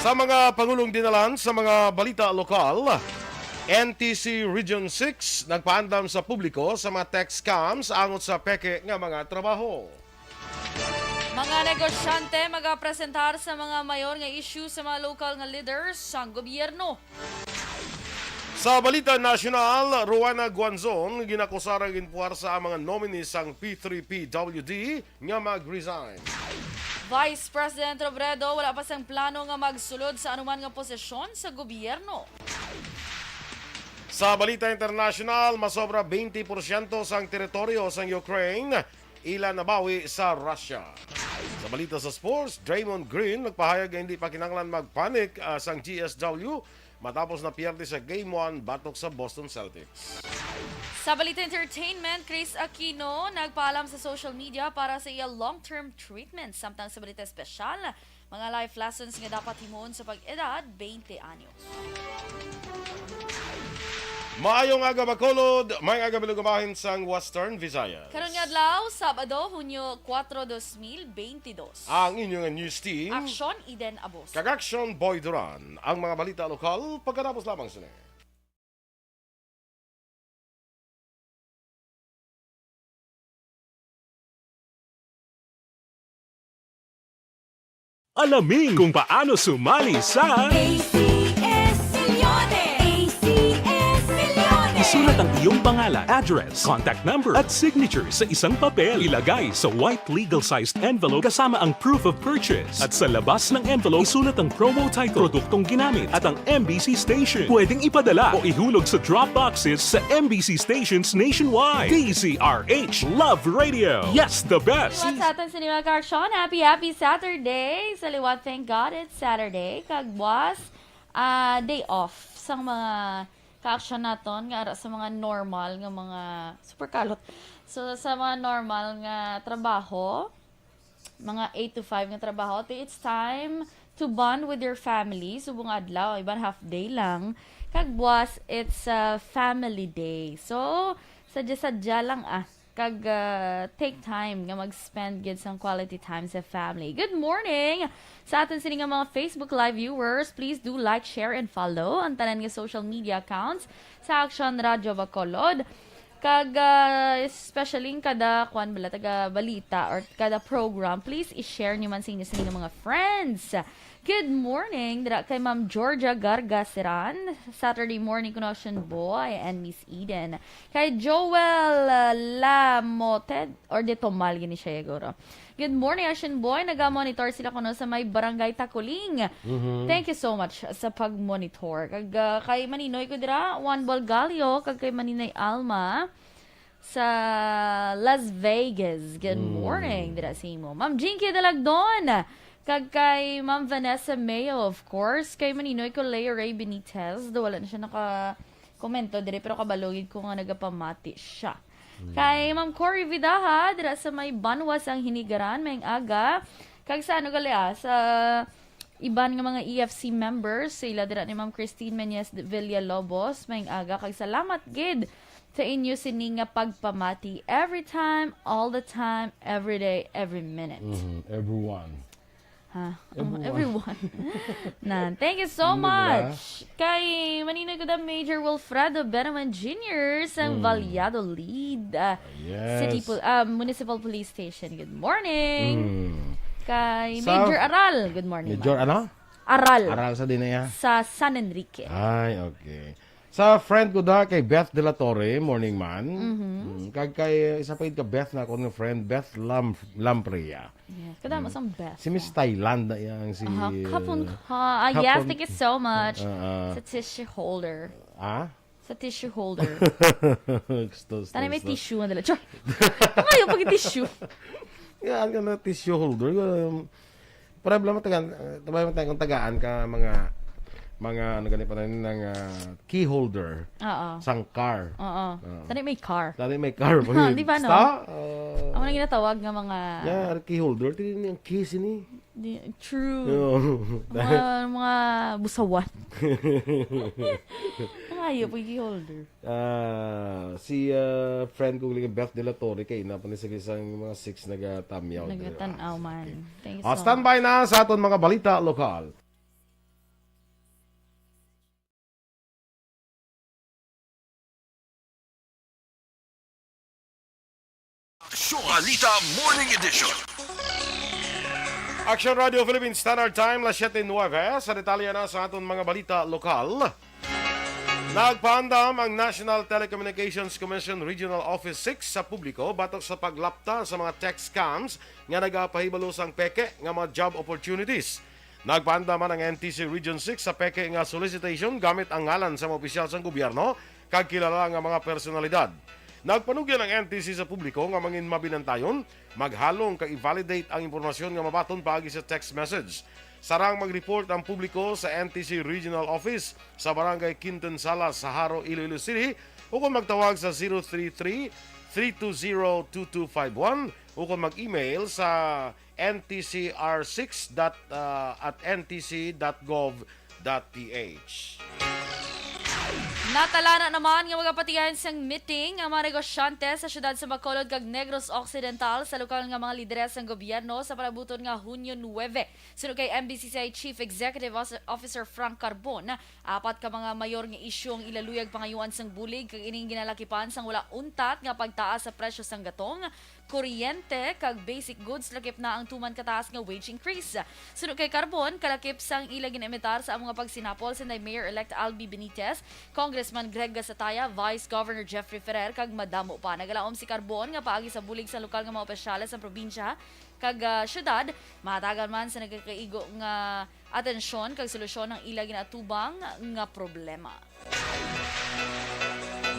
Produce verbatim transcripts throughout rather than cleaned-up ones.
Sa mga pangulong dinalan sa mga balita lokal, N T C Region six nagpaandam sa publiko sa mga tech scams angot sa peke nga mga trabaho. Mga negosyante magapresentar sa mga mayor nga issue sa mga lokal nga leaders sang gobyerno. Sa balita nasyonal, Rowena Guanzon ginakusar nga ginpuwersa ang mga nominees sang P three P W D nga mag-resign. Vice President Robredo wala pa sang plano nga magsulod sa anuman nga posisyon sa gobyerno. Sa balita internasyonal, masobra twenty porsyento sang teritoryo sang Ukraine ila nabawi sa Russia. Sa balita sa sports, Draymond Green nagpahayag nga hindi pa kinahanglan magpanic, ah, sang G S W matapos na piyerde sa Game one batok sa Boston Celtics. Sa balita entertainment, Chris Aquino nagpaalam sa social media para sa iya long-term treatment. Samtang sa balita espesyal, mga life lessons nga dapat himuon sa pag-edad twenty anyos. Maayong aga, Bacolod. Maayong aga, mga bahin sang Western Visayas. Karon nga adlaw, Sabado, Hunyo kuwatro, dos mil benti dos. Ang inyo nga news team, Aksyon Eden Abos. Kag Aksyon Boy Duran. Ang mga balita lokal, pagkatapos lamang sini. Alamin kung paano sumali sa A C S Millones! A C S Millones! Isulat ang iyong pangalan, address, contact number, at signature sa isang papel. Ilagay sa white legal-sized envelope kasama ang proof of purchase. At sa labas ng envelope, isulat ang promo title, produktong ginamit, at ang M B C station. Pwedeng ipadala o ihulog sa drop boxes sa M B C stations nationwide. D Z R H Love Radio. Yes, the best. Liwat sa aton sa mga kaaksyon, happy, happy Saturday! Sa liwat, thank God it's Saturday. Kag buwas, ah, day off sa mga kaaksyon naton nga ara sa mga normal nga mga super kalot. So, sa mga normal nga trabaho, mga eight to five nga trabaho, ti it's time to bond with your family. Subong adlaw, iban half day lang. Kag buwas, it's a family day. So, sadya-sadya lang, ah. Kag, ah, take time nga mag-spend gid sang quality time sa family. Good morning sa aton sini nga mga Facebook Live viewers. Please do like, share, and follow ang tanan nga social media accounts sa Action Radio Bacolod. Kag, ah, especially ang kada, kuwan bala, taga balita or kada program, please i-share niyo man sa inyo, sa inyo mga friends. Good morning, dira kay Ma'am Georgia Gargaseran, Saturday morning connection boy, and Miss Eden. Kay Joel, ah, Lamoted, or de Tomal, gini siya, siguro. Good morning, Action Boy. Naga-monitor sila kuno sa may Barangay Takuling. Mhm. Thank you so much sa pag-monitor. Kag, ah, kay Maninoy ko dira, Juan Bolgalio, kag kay Maninay Alma sa Las Vegas. Good Mm. morning, dira sa imo. Ma'am Jinky Dalagdon, kag kay Ma'am Vanessa Mayo, of course. Kay Maninoy ko, Leo Ray Benitez, do wala na siya naka-komento diri, pero kabalugid ko nga nagapamati siya. Mm. Kay Ma'am Cory Vidaha, dira sa may Banwa sang Hinigaran, maayong aga. Kag sa ano gali, ah, sa iban nga mga E F C members, sila dira ni Ma'am Christine Meñez de Villalobos, maayong aga. Kag salamat gid sa inyo sini nga pagpamati. Every time, all the time, every day, every minute. Mhm, everyone. Ha? Oh, Everyone. everyone. Nan, thank you so Ano ba? much. Kay Maninoy Kuda Major Wilfredo Benaman Junior sa Mm. Valladolid, ah, Yes. City Pol-, ah, Municipal Police Station. Good morning. Mm. Kay Sa Major Aral. Good morning, Major ma'am. ano? Aral. Aral sa din na iya? Sa San Enrique. Ay, okay. Sa friend ko da kay Beth de la Torre, morning man. Mhm. Mm, kag kay isa pa gid ka Beth na akon nga friend, Beth Lam-, Lamprea. Yes, kadamo Mm. sang Beth, Si Miss yeah. Thailand na yang si, Aha, uh, kapon ka. Ah, yes, Kapon- thank you so much. Ah, ah. Sa tissue holder. Ah? Sa tissue holder. Gusto, gusto, Tani may gusto. tissue nga dala. Char! Kayo pag tissue. Yan ka na tissue holder. Um, problema tagan, uh, problema tayo kung tagaan ka mga, mga, ano gani pa na ng, uh, key holder Oo. sang car. Oo. Oo. Tani may car. Tani may car. Di ba, no? Basta, uh, Ang mga ginatawag nga mga Yeah, key holder. Tini ang case ini. Di, true. Oo. Mga, mga busawan. Ang hayop, ang holder. Ah, si, ah, friend ko, galing Beth de la Torre, kay ina pa ni sa isang mga six nagatamyaw diri. Nagatan-aw Ah, man. okay. Thank you Ah, so standby much. na sa aton mga balita lokal. Balita Morning Edition. Action Radio Philippine Standard Time, las siete nuebe. Sa detalye na sa aton mga balita lokal. Nagpaandam ang National Telecommunications Commission Regional Office six sa publiko batok sa paglapta sa mga tech scams nga nagapahibalo sang peke nga mga job opportunities. Nagpaandam man ang N T C Region six sa peke nga solicitation gamit ang ngalan sa mga opisyal sang gobyerno kag kilala nga mga personalidad. Nagpanugyan ang N T C sa publiko nga mangin mabinantayon, maghalong kag i-validate ang impormasyon nga mabaton paagi sa text message. Sarang mag-report ang publiko sa N T C Regional Office sa Barangay Quinton Salas sa Jaro, Iloilo City, ukon magtawag sa zero three three, three two zero, two two five one, ukon mag-email sa N T C R six dot, uh, at N T C dot gov dot P H. Natalana naman nga magapatigayon sang meeting ang mga negosyante sa siyudad sa Bacolod kag Negros Occidental sa lokal nga mga lideres sang gobyerno sa palabuton nga Hunyo nuebe. Suno kay M B C C I Chief Executive Officer Frank Carbon, apat ka mga mayor nga isyu ang ilaluyag pangayuan sang bulig, kag ining ginalakipan sang wala untat nga pagtaas sa presyo sang gatong, kuryente, kag basic goods, lakip na ang tuman kataas nga wage increase. Suno kay Carbon, kalakip sang ila ginaimitar sa mga pagsinapol sinday Mayor-elect Albi Benitez, Congressman Greg Gasataya, Vice Governor Jeffrey Ferrer, kag madamo pa. Nagalaom si Carbon nga paagi sa bulig sa lokal nga mga opisyales sa probinsya kag, ah, syudad, mahatagan man sa nagakaigo nga atensyon kag solusyon ang ila ginaatubang nga problema.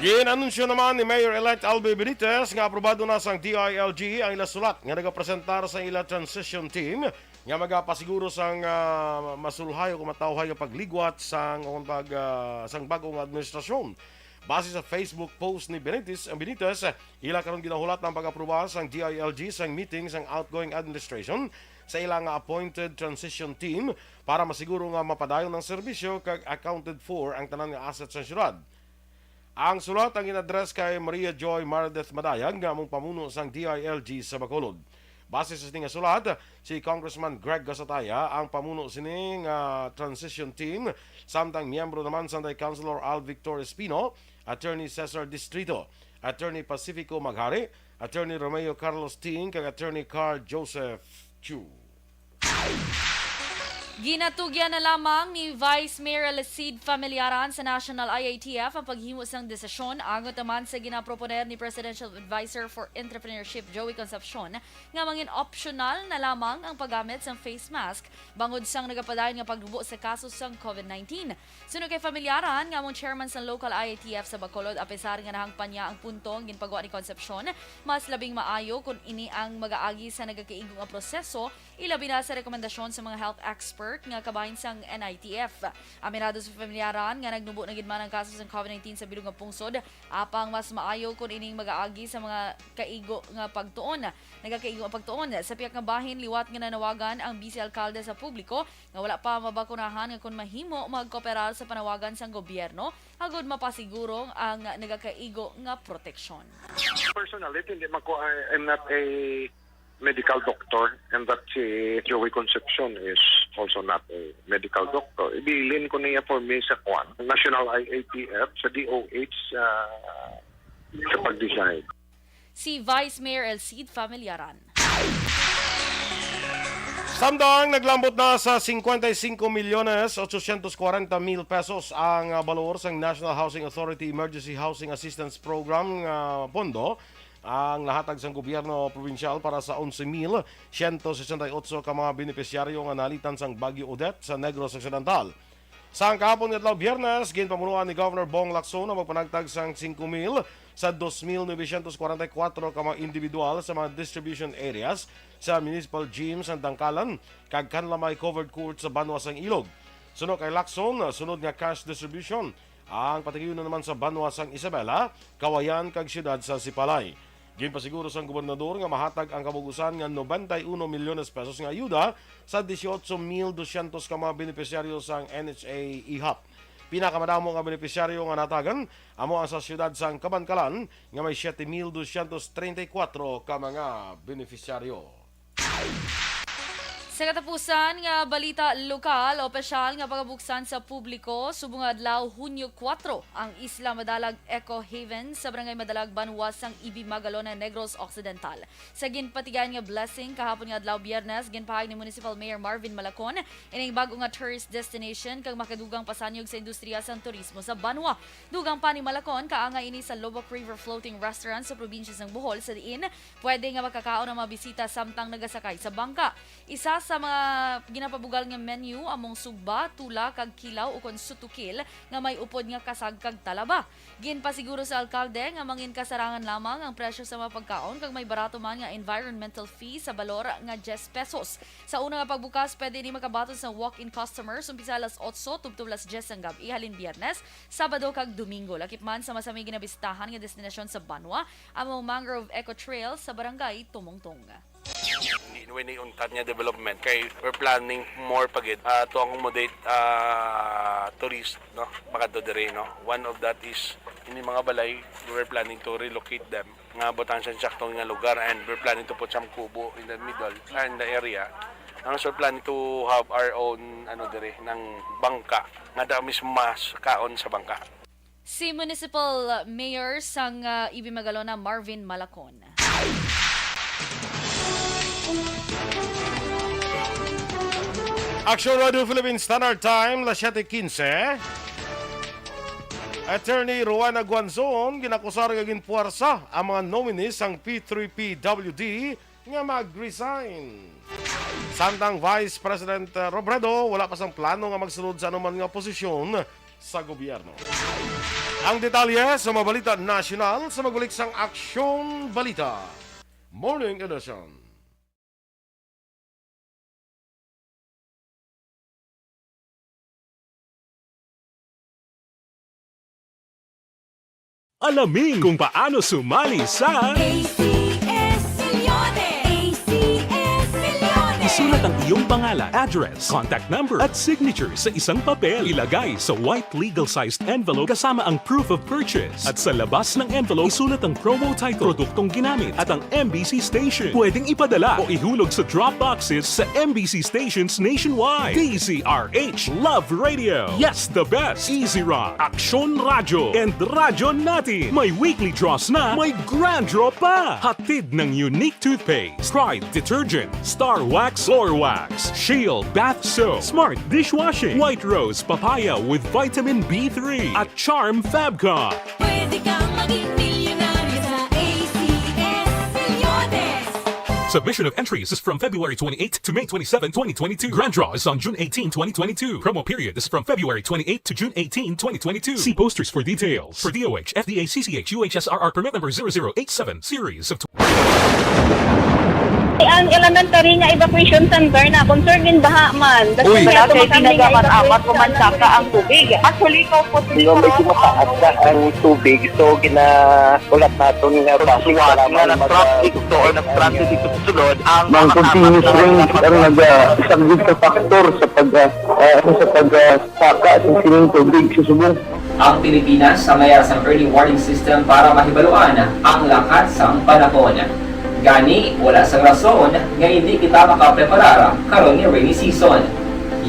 Gin-anunsyo naman ni Mayor-elect Albi Benitez nga aprobado na sang D I L G ang ila sulat nga nagapresentar sa ila transition team nga magapasiguro sang, ah, masulhay o matawhay nga pagligwat sang, o pag, ah, sang bag-o nga administrasyon. Base sa Facebook post ni Benitez, ang Benitez, ila karon ginahulat ang pag-aproba sang D I L G sang meeting sang outgoing administration sa ila nga appointed transition team para masiguro nga mapadayon ang serbisyo kag accounted for ang tanan nga asset sa syudad. Ang sulat ang gin-address kay Maria Joy Mardeth Madayag nga among pamuno sang D I L G sa Bacolod. Base sa sini nga sulat, si Congressman Greg Gasataya ang pamuno sini nga transition team, samtang miyembro naman sanday Councilor Al Victor Espino, Attorney Cesar Distrito, Attorney Pacifico Maghari, Attorney Romeo Carlos Ting, kag Attorney Carl Joseph Chu. Ginatugyan na lamang ni Vice Mayor Lecide Familiaran sa National I A T F ang paghimo sang desisyon, angot naman sa ginaproponer ni Presidential Advisor for Entrepreneurship Joey Concepcion nga mangin optional na lamang ang paggamit sang face mask bangod sang nagapadayon nga pagnubo sa kaso sang COVID nineteen. Suno kay Familiaran nga among chairman sang local I A T F sa Bacolod, apesar nga nahangpan niya ang punto nga ginpagwa ni Concepcion, mas labing maayo kon ini ang magaagi sa nagakaigo nga proseso, ilabi na sa rekomendasyon sa mga health expert nga kabahin sang N I T F. Aminado si Familiaran nga nagnubo na gid man ang kaso sang COVID nineteen sa bilog nga pungsod, apang mas maayo kon ining magaagi sa mga kaigo nga pagtuon. Nagakaigo ang pagtuon sa pihak nga bahin liwat nga nanawagan ang vice alkalde sa publiko nga wala pa mabakunahan nga kon mahimo magkooperar sa panawagan sang gobyerno agud mapasiguro ang nagakaigo nga proteksyon. Personally, hindi man ko, I, I'm not a medical doctor, and that si Joey Concepcion is also not a medical doctor. Ibilin ko niya for me sa kwan, National I A T F, sa D O H, ah, sa pag-decide. Si Vice Mayor Lecide Familiaran. Samtang naglambot na sa cincuenta y cinco millones ochocientos cuarenta mil pesos ang, ah, balor sang National Housing Authority Emergency Housing Assistance Program nga pondo ang nahatag sang gobyerno probinsyal para sa onse mil ciento sesenta y ocho ka mga benepisyaryo nga nalitan sang Bagyo Odette sa Negros Occidental. Sang kahapon nga adlaw, Biyernes, ginpamunuan ni Governor Bong Lacson ang pagpanagtag sang singko mil sa dos mil novecientos kwarenta y kuwatro ka mga individual sa mga distribution areas sa municipal gym sang Dangkalan kag Canlamay Covered Court sa banwa sang Ilog. Suno kay Lacson, sunod nga cash distribution ang patigayunan naman sa banwa sang Isabela, Cauayan kag siyudad sa Sipalay. Ginpasiguro sang gobernador nga mahatag ang kabug-usan nga noventa y uno milyones pesos nga ayuda sa dieciocho mil doscientos ka mga benepisyaryo sang N H A IHAP. Pinakamadamo nga benepisyaryo nga natagan amo ang sa siyudad sang Kabankalan nga may siete mil doscientos treinta y cuatro ka mga benepisyaryo. Sa katapusan nga balita lokal, opisyal nga pagabuksan sa publiko subong nga adlaw, Hunyo kuwatro, ang Isla Madalag Eco Haven sa Barangay Madalag, Banwa sang Ibi, Magalona, Negros Occidental. Sa ginpatigayan nga blessing kahapon nga adlaw, Biyernes, ginpahayag ni Municipal Mayor Marvin Malacon ining bag-o nga tourist destination kag makadugang pasanyog sa industriya sang turismo sa banwa. Dugang pa ni Malacon, kaangay ini sa Loboc River Floating Restaurant sa probinsya sang Bohol, sa diin pwede nga makakaon ang mga bisita samtang nagasakay sa bangka. Isa sa mga ginapabugal nga menu among sugba, tula, kag kilaw ukon sutukil nga may upod nga kasag kag talaba. Ginpasiguro sa alkalde nga mangin kasarangan lamang ang presyo sa mga pagkaon kag may barato man nga environmental fee sa balor nga diyes pesos. Sa una nga pagbukas, pwede ini makabaton sa walk-in customers umpisa alas otso tubtob alas diyes sang gab-i halin Biyernes, Sabado kag Domingo. Lakip man sa masami ginabistahan nga destinasyon sa banwa, among Mangrove Eco Trail sa Barangay Tumongtong. Hindi na ni untat nga development kay we're planning more pa gid, ah, to accommodate, ah, tourist, no, makadto diri, no. One of that is ini mga balay, we're planning to relocate them nga butang sa sakto nga lugar, and we're planning to put some kubo in the middle, ah, in the area. Ang so planning to have our own, ano, diri, ng bangka nga da mismo mas kaon sa bangka. Si Municipal Mayor sang, ah, Ibi Magalona, Marvin Malacon. Action Radio Philippines Standard Time, las siete quince. Attorney Rowena Guanzon ginakusar nga ginpuwersa ang mga nominees sang P three P W D nga mag-resign. Samtang Vice President, uh, Robredo wala pa sang plano nga magsulod sa anuman nga posisyon sa gobyerno. Ang detalye sa mga balita nasyonal sa magbalik sang Aksyon Balita Morning Edition. Alamin kung paano sumali sa A C S Milyones! A C S Milyones! Isulat ang iyong pangalan, address, contact number, at signature sa isang papel. Ilagay sa white legal-sized envelope kasama ang proof of purchase. At sa labas ng envelope, isulat ang promo title, produktong ginamit, at ang M B C station. Pwedeng ipadala o ihulog sa drop boxes sa M B C stations nationwide. D Z R H, Love Radio, Yes the Best, Easy Rock, Aksyon Radyo, and Radyo Natin. May weekly draws na, may grand draw pa. Hatid ng Unique Toothpaste, Pride Detergent, Star Wax Floor Wax, Shield Bath Soap, Smart Dishwashing, White Rose Papaya with Vitamin B three, at Charm Fabcon. Pwede kang maging milyonaryo sa A C S Milyones. Submission of entries is from February twenty-eighth to May twenty-seven, twenty twenty-two. Grand draw is on June eighteen, twenty twenty-two. Promo period is from February twenty-eighth to June eighteen, twenty twenty-two. See posters for details. For D O H, F D A, C C H, U H S R R permit number zero zero eight seven, series of Ang elementary nga evacuation center na concern in baha man. Uy. Wala kay pinagaman-amat ko man saka ang tubig. Actually, ikaw po. Di ba, medyo mataas na ang tubig, so ginaulat naton nga basic nga nag-traffic to or nag-transit ito sulod ang mga continuous rain ang nag-isang sa factor sa pag, ah, ah, sa pag, ah, saka sa sining tubig sa subong. Ang Pilipinas sa mayara sang early warning system para mahibaluan ang lakat sang panahon. Gani, wala sang rason nga indi kita makapreparar karon nga rainy season.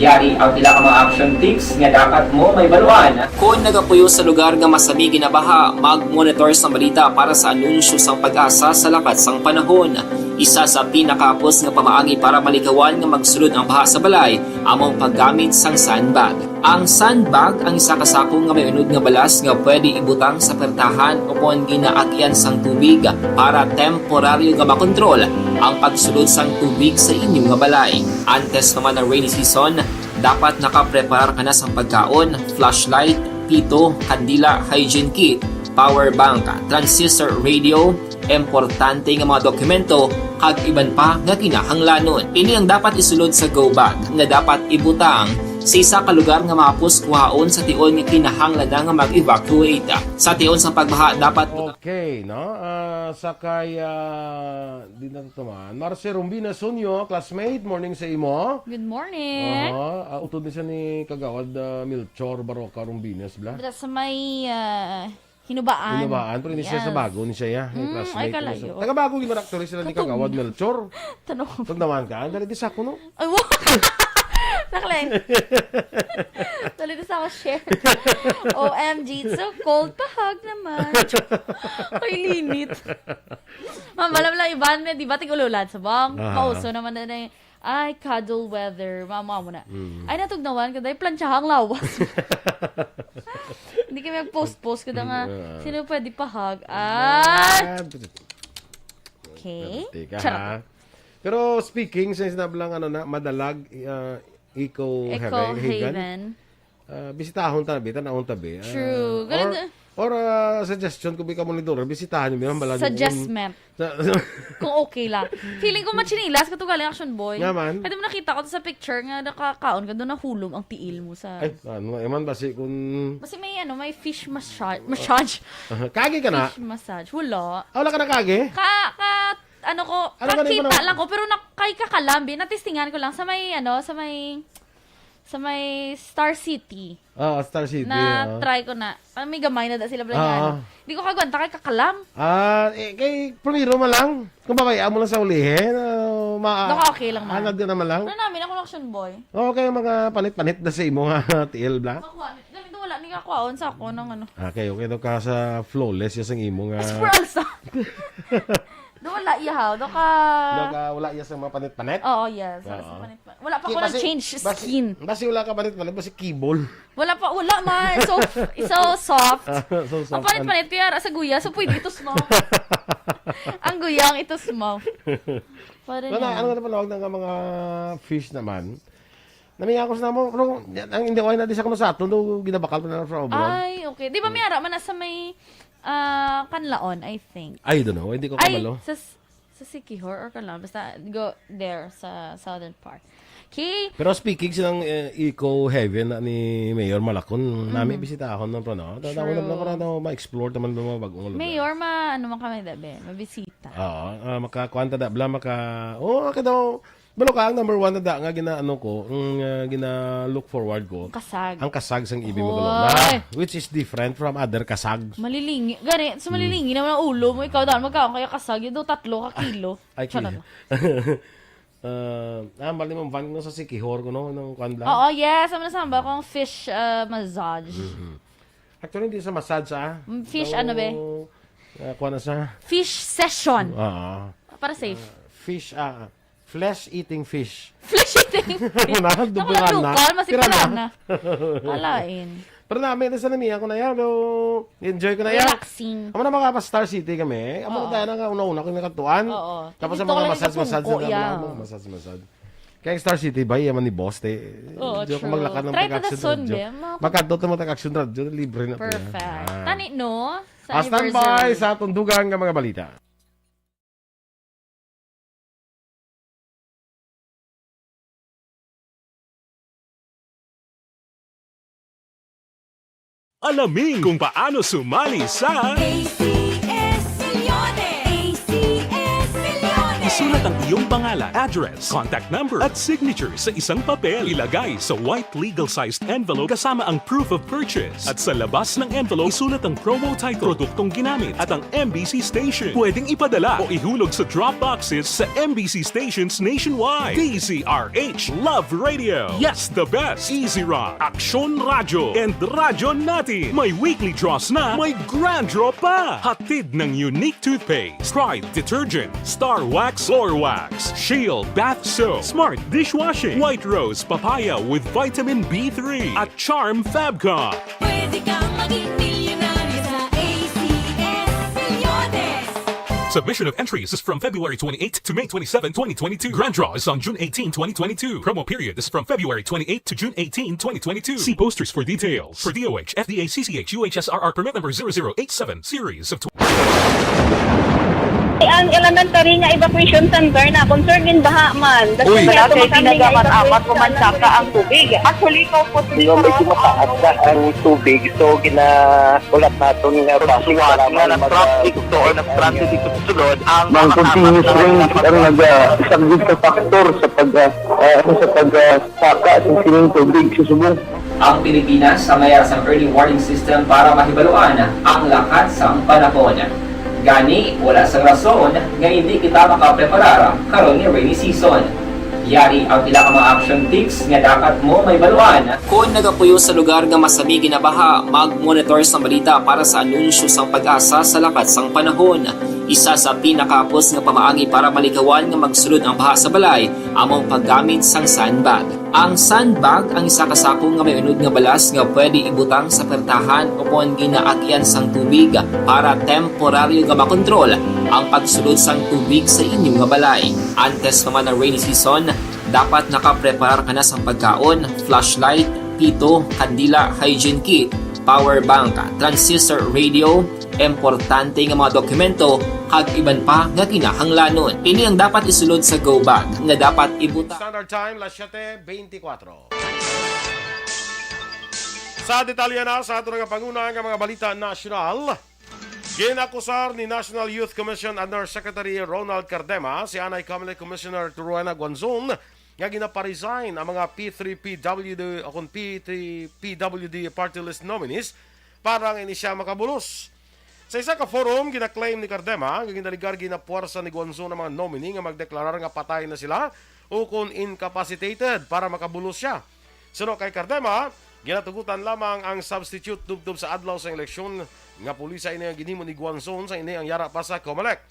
Yari ang pila ka mga action tips nga dapat mo mahibaluan. Kon nagapuyo sa lugar nga masami ginabaha, mag-monitor sang balita para sa anunsyo sang PAGASA sa lakat sang panahon. Isa sa pinakahapos nga pamaagi para malikawan nga magsulod ang baha sa balay amo ang paggamit sang sandbag. Ang sandbag ang isa ka sako nga may unod nga balas nga pwede ibutang sa pertahan o kon ginaagyan sang tubig para temporaryo nga makontrol ang pagsulod sang tubig sa inyo nga balay. Antes pa man ang rainy season, dapat nakapreparar ka na sang pagkaon, flashlight, pito, kandila, hygiene kit, power bank, transistor radio, importante nga mga dokumento, kag iban pa nga kinahanglanon. Ini ang dapat isulod sa go bag nga dapat ibutang sa isa ka lugar nga mahapos kuhaon sa tion nga kinahanglan na nga mag-evacuate. Sa tion sang pagbaha, dapat Okay, no? Ah, sa kay, ah, di na to man. Marce Rumbina Sunyo, classmate, morning sa imo. Good morning. Aha, ah, utod ni siya ni Kagawad, ah, Melchor Baroca Rumbines, bla? Bla sa may, ah, Hinubaan. Hinubaan, pero hindi siya sa Yes. Bago, ni siya, ya. Yung Mm, classmate ay, ko na sa kalayo. Taga Bago, yung actually sila ni Katugma. Kagawad Melchor. Tanong ko. Tugnawan ka, dali di sa kuno. Ay, wa-, Naklay. Dali di sa ako share. O M G, it's so cold. Pahag naman. Kay linit. Ma'am, alam lang, Ivan, may di ba tig-ululan sa bang? Aha. Pauso naman na na eh. Ay, cuddle weather. Mama mo na. Mm. Ay, natugnawan ko. Dahil plantsaha ang lawas. Hindi kami mag-post-post ko na nga. Mm, ah. Sino pwede pahag? Ah! Ah, Okay. Teka, Charot. Ha? Pero speaking, sa sinabi lang, ano na, madalag, ah, Eco Eco Haven, Haven. Haven. Ah, bisitahon ta, bi, tanawon ta, bi. Ah, True. Ganun or, na- or, ah, suggestion ko, bi, ka monitor, bisitahan niyo, bi, ang balag. Suggestment. Sa- Kung okay lang. Feeling ko matsinilas ka to galing Action Boy. Nga man. Kaya mo nakita ko to sa picture nga nakakaon ka, doon nahulom ang tiil mo sa Ay, ano, eman, basi kung Kasi may, ano, may fish massage. Massage. Kagi ka na? Fish massage. Wala. Ah, wala ka na kagi? Ka, ka, ano ko, Ano ka na kakita yung lang ko, pero na, kay kakalambi, natistingan ko lang sa may, ano, sa may, sa may Star City. Ah, Star City, Na ah. try ko na. Ah, may gamay na da sila, Ah. Blanca. Di ko kagwanta kay kakalam. Ah, eh, kay primero man lang. Kung babaya mo lang sa ulihin, ah, ma- Baka okay lang man. Anad ka naman lang. Pero namin, ako na Action Boy. Okay, mga panit-panit na sa imo nga tiil, bla. Makuha, ganito wala ni kakuhaon sa ako ng ano. Okay, okay daw ka sa flawless, yes, ang imo nga. As for also. Do wala iya, ha? Do ka Do ka wala iya sa mga panit-panit? Oo, yes. Wala sa Oo. panit-panit. Wala pa Ki-, ko basi, nag-change basi, skin. Basi wala ka panit-panit, basi kibol. Wala pa, wala man. So, so soft. So soft. Ang panit-panit, kaya sa guya, so pwede ito small. Ang guya, ang ito small. Pwede Wala, na. Ano na panawag ng mga fish naman? Namiya ko sa namo, pero ang hindi ko na di sa kuno sa aton, do ginabakal pa na from abroad. Ay, okay. Di ba may ara man na sa may, ah, Kanlaon, I think? I don't know, hindi ko Ay, kabalo. sa, sa Siquijor or Kanlaon? Basta go there sa southern part. Okay. Pero speaking silang, eh, Eco Haven na ni Mayor Malakon, nami Mhm. bisitahon na pa, no? Tawag na True. pala para daw ma-explore naman ng mga bagong lugar. Mayor, ma-, ano man kami, dabe, mabisita. Oo, ah, makakuan ta da, bla, maka-, oh, okay daw. Balo ka, ang number one na da nga ginaano ko, ang, ah, gina-look forward ko, Kasag. ang kasag sang Ibi Hoy. Magalona, which is different from other kasag. Malilingi. Gani, so Hmm. malilingi naman ang ulo mo. Ikaw, daan magkaon kaya kasag. Yun daw, tatlo ka kilo. Ay, Charot. kilo. Ah, ah, mali mong van, no, sa Siquijor ko, no, ng kwan lang. Oo, yes. Ang nasamba kong fish, ah, massage. Mhm. Actually, hindi sa massage, ah. Mm, fish, Daw, ano, be? ah, kuwan na sa Fish session. Oo. Para safe. Ah, fish, ah, flesh-eating fish. Flesh-eating fish. Wala, Ako dubulan lang na. lokal, mas Tira na. ipilan na. Alain. Pero na, may isa na niya ako na yan, pero enjoy ko na yan. Relaxing. Amo na, mga pa Star City kami. Amo na Oo. tayo na nga, una-una ko yung nakatuan. Oo. Tapos ang Dito mga lang massage, yung massage, pungko, na yeah. mga massage, massage. Kaya Star City ba, yaman ni boss, te? Oo, Di ako true. maglakad ng Try to the pag-action sun, radyo. be. Mga Magkadto to mga action radyo, libre na to yan. Perfect. Ah. Tani, no? Sa Ah, standby anniversary. sa tundugan nga mga balita. Alamin kung paano sumali sa A C S Milyones! A C S Milyones! Isulat ang iyong pangalan, address, contact number, at signature sa isang papel. Ilagay sa white legal-sized envelope kasama ang proof of purchase. At sa labas ng envelope, isulat ang promo title, produktong ginamit, at ang M B C station. Pwedeng ipadala o ihulog sa drop boxes sa M B C stations nationwide. D Z R H, Love Radio. Yes, the best. Easy Rock, Aksyon Radyo, and Radyo Natin. May weekly draws na, may grand draw pa. Hatid ng Unique Toothpaste, Pride Detergent, Star Wax Floor Wax, Shield Bath Soap, Smart Dishwashing, White Rose Papaya with Vitamin B three, at Charm Fabcon. Pwede kang maging milyonaryo sa A C S Milyones. Submission of entries is from February twenty-eighth to May twenty-seven, twenty twenty-two. Grand draw is on June eighteen, twenty twenty-two. Promo period is from February twenty-eighth to June eighteen, twenty twenty-two. See posters for details. For D O H, F D A, C C H, U H S R R permit number zero zero eight seven, series of Ang elementary nga evacuation center na concern in baha man. Uy. Wala kay pinagamat-amat, pumansaka ang tubig. Actually, ikaw po, Di ba, medyo mataas na ang tubig, so ginahulat naton nga Sa traffic, suwat nga salamat nag-traffic mag- to or nag-transit dito sa sulod, ang Ang mga continuous kasama rain dapat ang nag-, ah, isang gid ka factor sa pag, ah, ah, ano, sa pag, ah, saka sa sining tubig sa subong. Ang Pilipinas sa mayara sang early warning system para mahibaluan ang lakat sang panahon. Gani, wala sang rason nga hindi kita makapreparar karon nga rainy season. Yari ang pila ka mga action tips nga dapat mo mahibaluan. Kon nagapuyo sa lugar nga masami ginabaha, mag-monitor sang balita para sa anunsyo sang PAGASA sa lakat sang panahon. Isa sa pinakahapos nga pamaagi para malikawan nga magsulod ang baha sa balay amo ang paggamit sang sandbag. Ang sandbag ang isa ka sako nga may unod nga balas nga pwede ibutang sa pertahan o kon ginaagyan sang tubig para temporaryo nga makontrol ang pagsulod sang tubig sa inyo nga balay. Antes pa man ang rainy season, dapat nakapreparar ka na sang pagkaon, flashlight, pito, kandila, hygiene kit, power bank, transistor radio, importante nga mga dokumento, kag iban pa nga kinahanglanon. Ini ang dapat isulod sa go bag nga dapat ibutang. Standard Time, las siete veinticuatro. Sa detalye na sa ato nga panguna nga mga balita nasyonal, ginakusar ni National Youth Commission Undersecretary Ronald Cardema si anay Comelec Commissioner Rowena Guanzon nga ginaparesign ang mga P three P W D o kon P three P W D party list nominees para nga ini siya makabulos. Sa isa ka forum, gina-claim ni Cardema nga ginaligar ginapuwersa ni Guanzon ang mga nominee nga magdeklarar nga patay na sila o kon incapacitated para makabulos siya. Suno kay Cardema, ginatugutan lamang ang substitute tubtob sa adlaw sang eleksyon nga pulisa ini ang ginhimo ni Guanzon sa ini ang yara pa sa Comelec.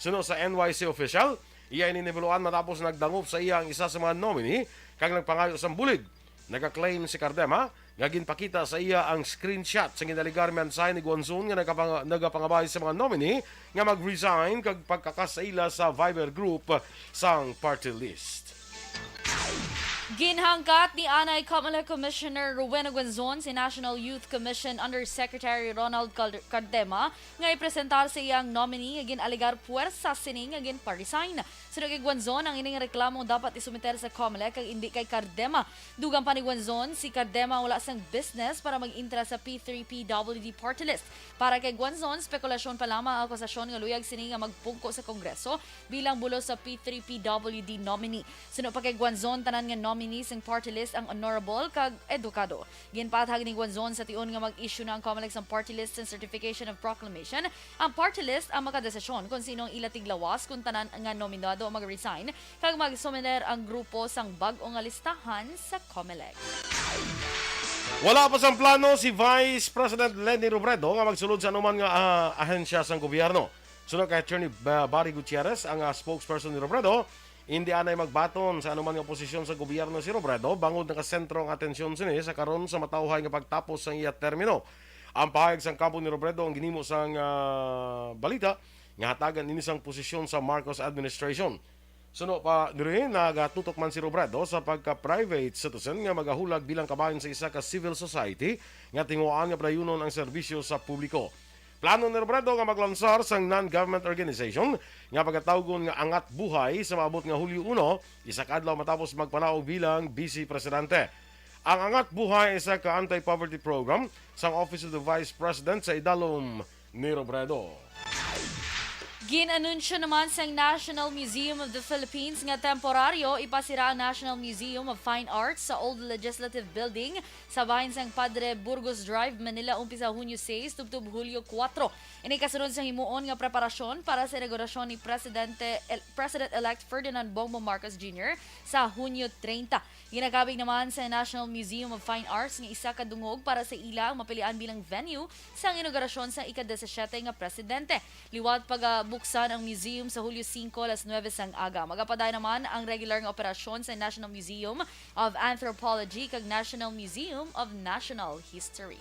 Suno sa N Y C official, iya ini nahibaluan matapos nagdangop sa iya ang isa sa mga nominee kag nagpangayo sang bulig. Nagaklaim si Cardema nga ginpakita sa iya ang screenshot sa ginaligar mensahe ni Guanzon nga nagapang-, nagapangabay sa mga nominee nga mag-resign kag pagkakas sa ila sa Viber group sang party list. Ginhangkat ni anay Comelec Commissioner Rowena Guanzon si National Youth Commission Undersecretary Ronald Cal-, Cardema nga ipresentar sa iyang nominee nga gin-alegar puwersa sini nga ginpa-resign. Suno kay Guanzon, ang ining reklamo dapat isumiter sa Comelec kag indi kay Cardema. Dugang pa ni Guanzon, si Cardema wala sang business para mag-entra sa P three P W D party list. Para kay Guanzon, spekulasyon pa lamang ang akusasyon nga luyag sini nga magpungko sa Kongreso bilang bulos sa P three P W D nominee. Suno pa kay Guanzon, tanan nga nominee sang party list ang honorable kag edukado. Ginpaathag ni Guanzon sa tion nga mag-issue na ang Comelec sang party list sang certification of proclamation. Ang party list ang makadesisyon kon sino ang ila tiglawas kon tanan nga nominado ang mag-resign kag mag-sumiter ang grupo sang bag-o nga listahan sa Comelec. Wala pa sang plano si Vice President Leni Robredo nga magsulod sa anuman nga, ah, ahensya sang gobyerno. Suno kay Attorney Ba-, Barry Gutierrez, ang, ah, spokesperson ni Robredo, indi anay magbaton sa anuman nga posisyon sa gobyerno si Robredo bangod nakasentro ang atensyon sini sa karon sa matawhay nga pagtapos sang iya termino. Ang pahayag sang kampo ni Robredo ang ginhimo sang, ah, balita nga hatagan ini sang posisyon sa Marcos administration. Suno pa diri, nagatutok man si Robredo sa pagka-private citizen nga magahulag bilang kabahin sa isa ka civil society nga tinguhaan nga padayunon ang serbisyo sa publiko. Plano ni Robredo nga maglansar sang non-government organization nga pagatawgon nga Angat Buhay sa maabot nga Hulyo uno, isa ka adlaw matapos magpanaog bilang Vice Presidente. Ang Angat Buhay isa ka anti-poverty program sang Office of the Vice President sa idalom ni Robredo. Gin-anunsyo naman sang National Museum of the Philippines nga temporaryo ipasira ang National Museum of Fine Arts sa Old Legislative Building sa bahin sang Padre Burgos Drive, Manila, umpisa Hunyo sais tubtob Hulyo kuwatro. Ini kasunod sang himuon nga preparasyon para sa inaugurasyon ni Presidente, El-, President-elect Ferdinand Bongbong Marcos Junior sa Hunyo treinta. Ginakabig naman sa National Museum of Fine Arts nga isa ka dungog para sa ila ang mapilian bilang venue sang inaugurasyon sang ika-disisiete nga presidente. Liwat pagabuksan ang museum sa Hulyo singko, alas nuebe sang aga. Magapadayon naman ang regular nga operasyon sa National Museum of Anthropology kag National Museum of National History.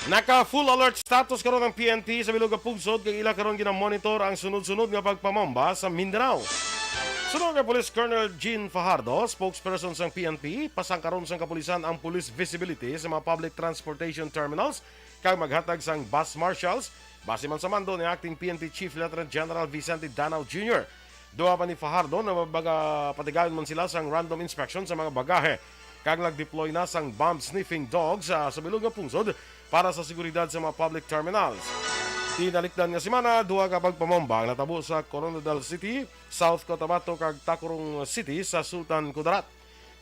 Naka full alert status karon ang P N P sa bilog nga pungsod kag ila karon ginamonitor ang sunod-sunod nga pagpamomba sa Mindanao. Suno kay Police Colonel Jean Fajardo, spokesperson sang P N P, pasang karon sang kapulisan ang police visibility sa mga public transportation terminals kag maghatag sang bus marshals base man sa mando ni Acting P N P Chief Lieutenant General Vicente Danao Junior. Duha pa ni Fajardo, nabagapatigayon man sila sang random inspection sa mga bagahe kag nag-deploy na sang bomb sniffing dogs sa, sa bilog nga pungsod para sa seguridad sa mga public terminals. Tinalikdan nga semana, duha ka pagpamomba ang natabo sa Coronadal City, South Cotabato, kag Tacurong City sa Sultan Kudarat.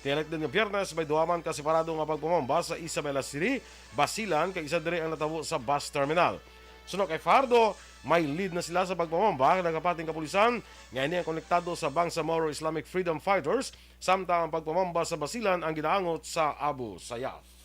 Nihilat gid nga Biyernes, may duha man ka separado nga pagpamomba sa Isabela City, Basilan, kag isa diri ang natabo sa bus terminal. Suno kay Fajardo, may lead na sila sa pagpamomba, nagapati ang kapulisan nga ini ang konektado sa Bangsamoro Islamic Freedom Fighters, samtang ang pagpamomba sa Basilan ang ginaangot sa Abu Sayyaf.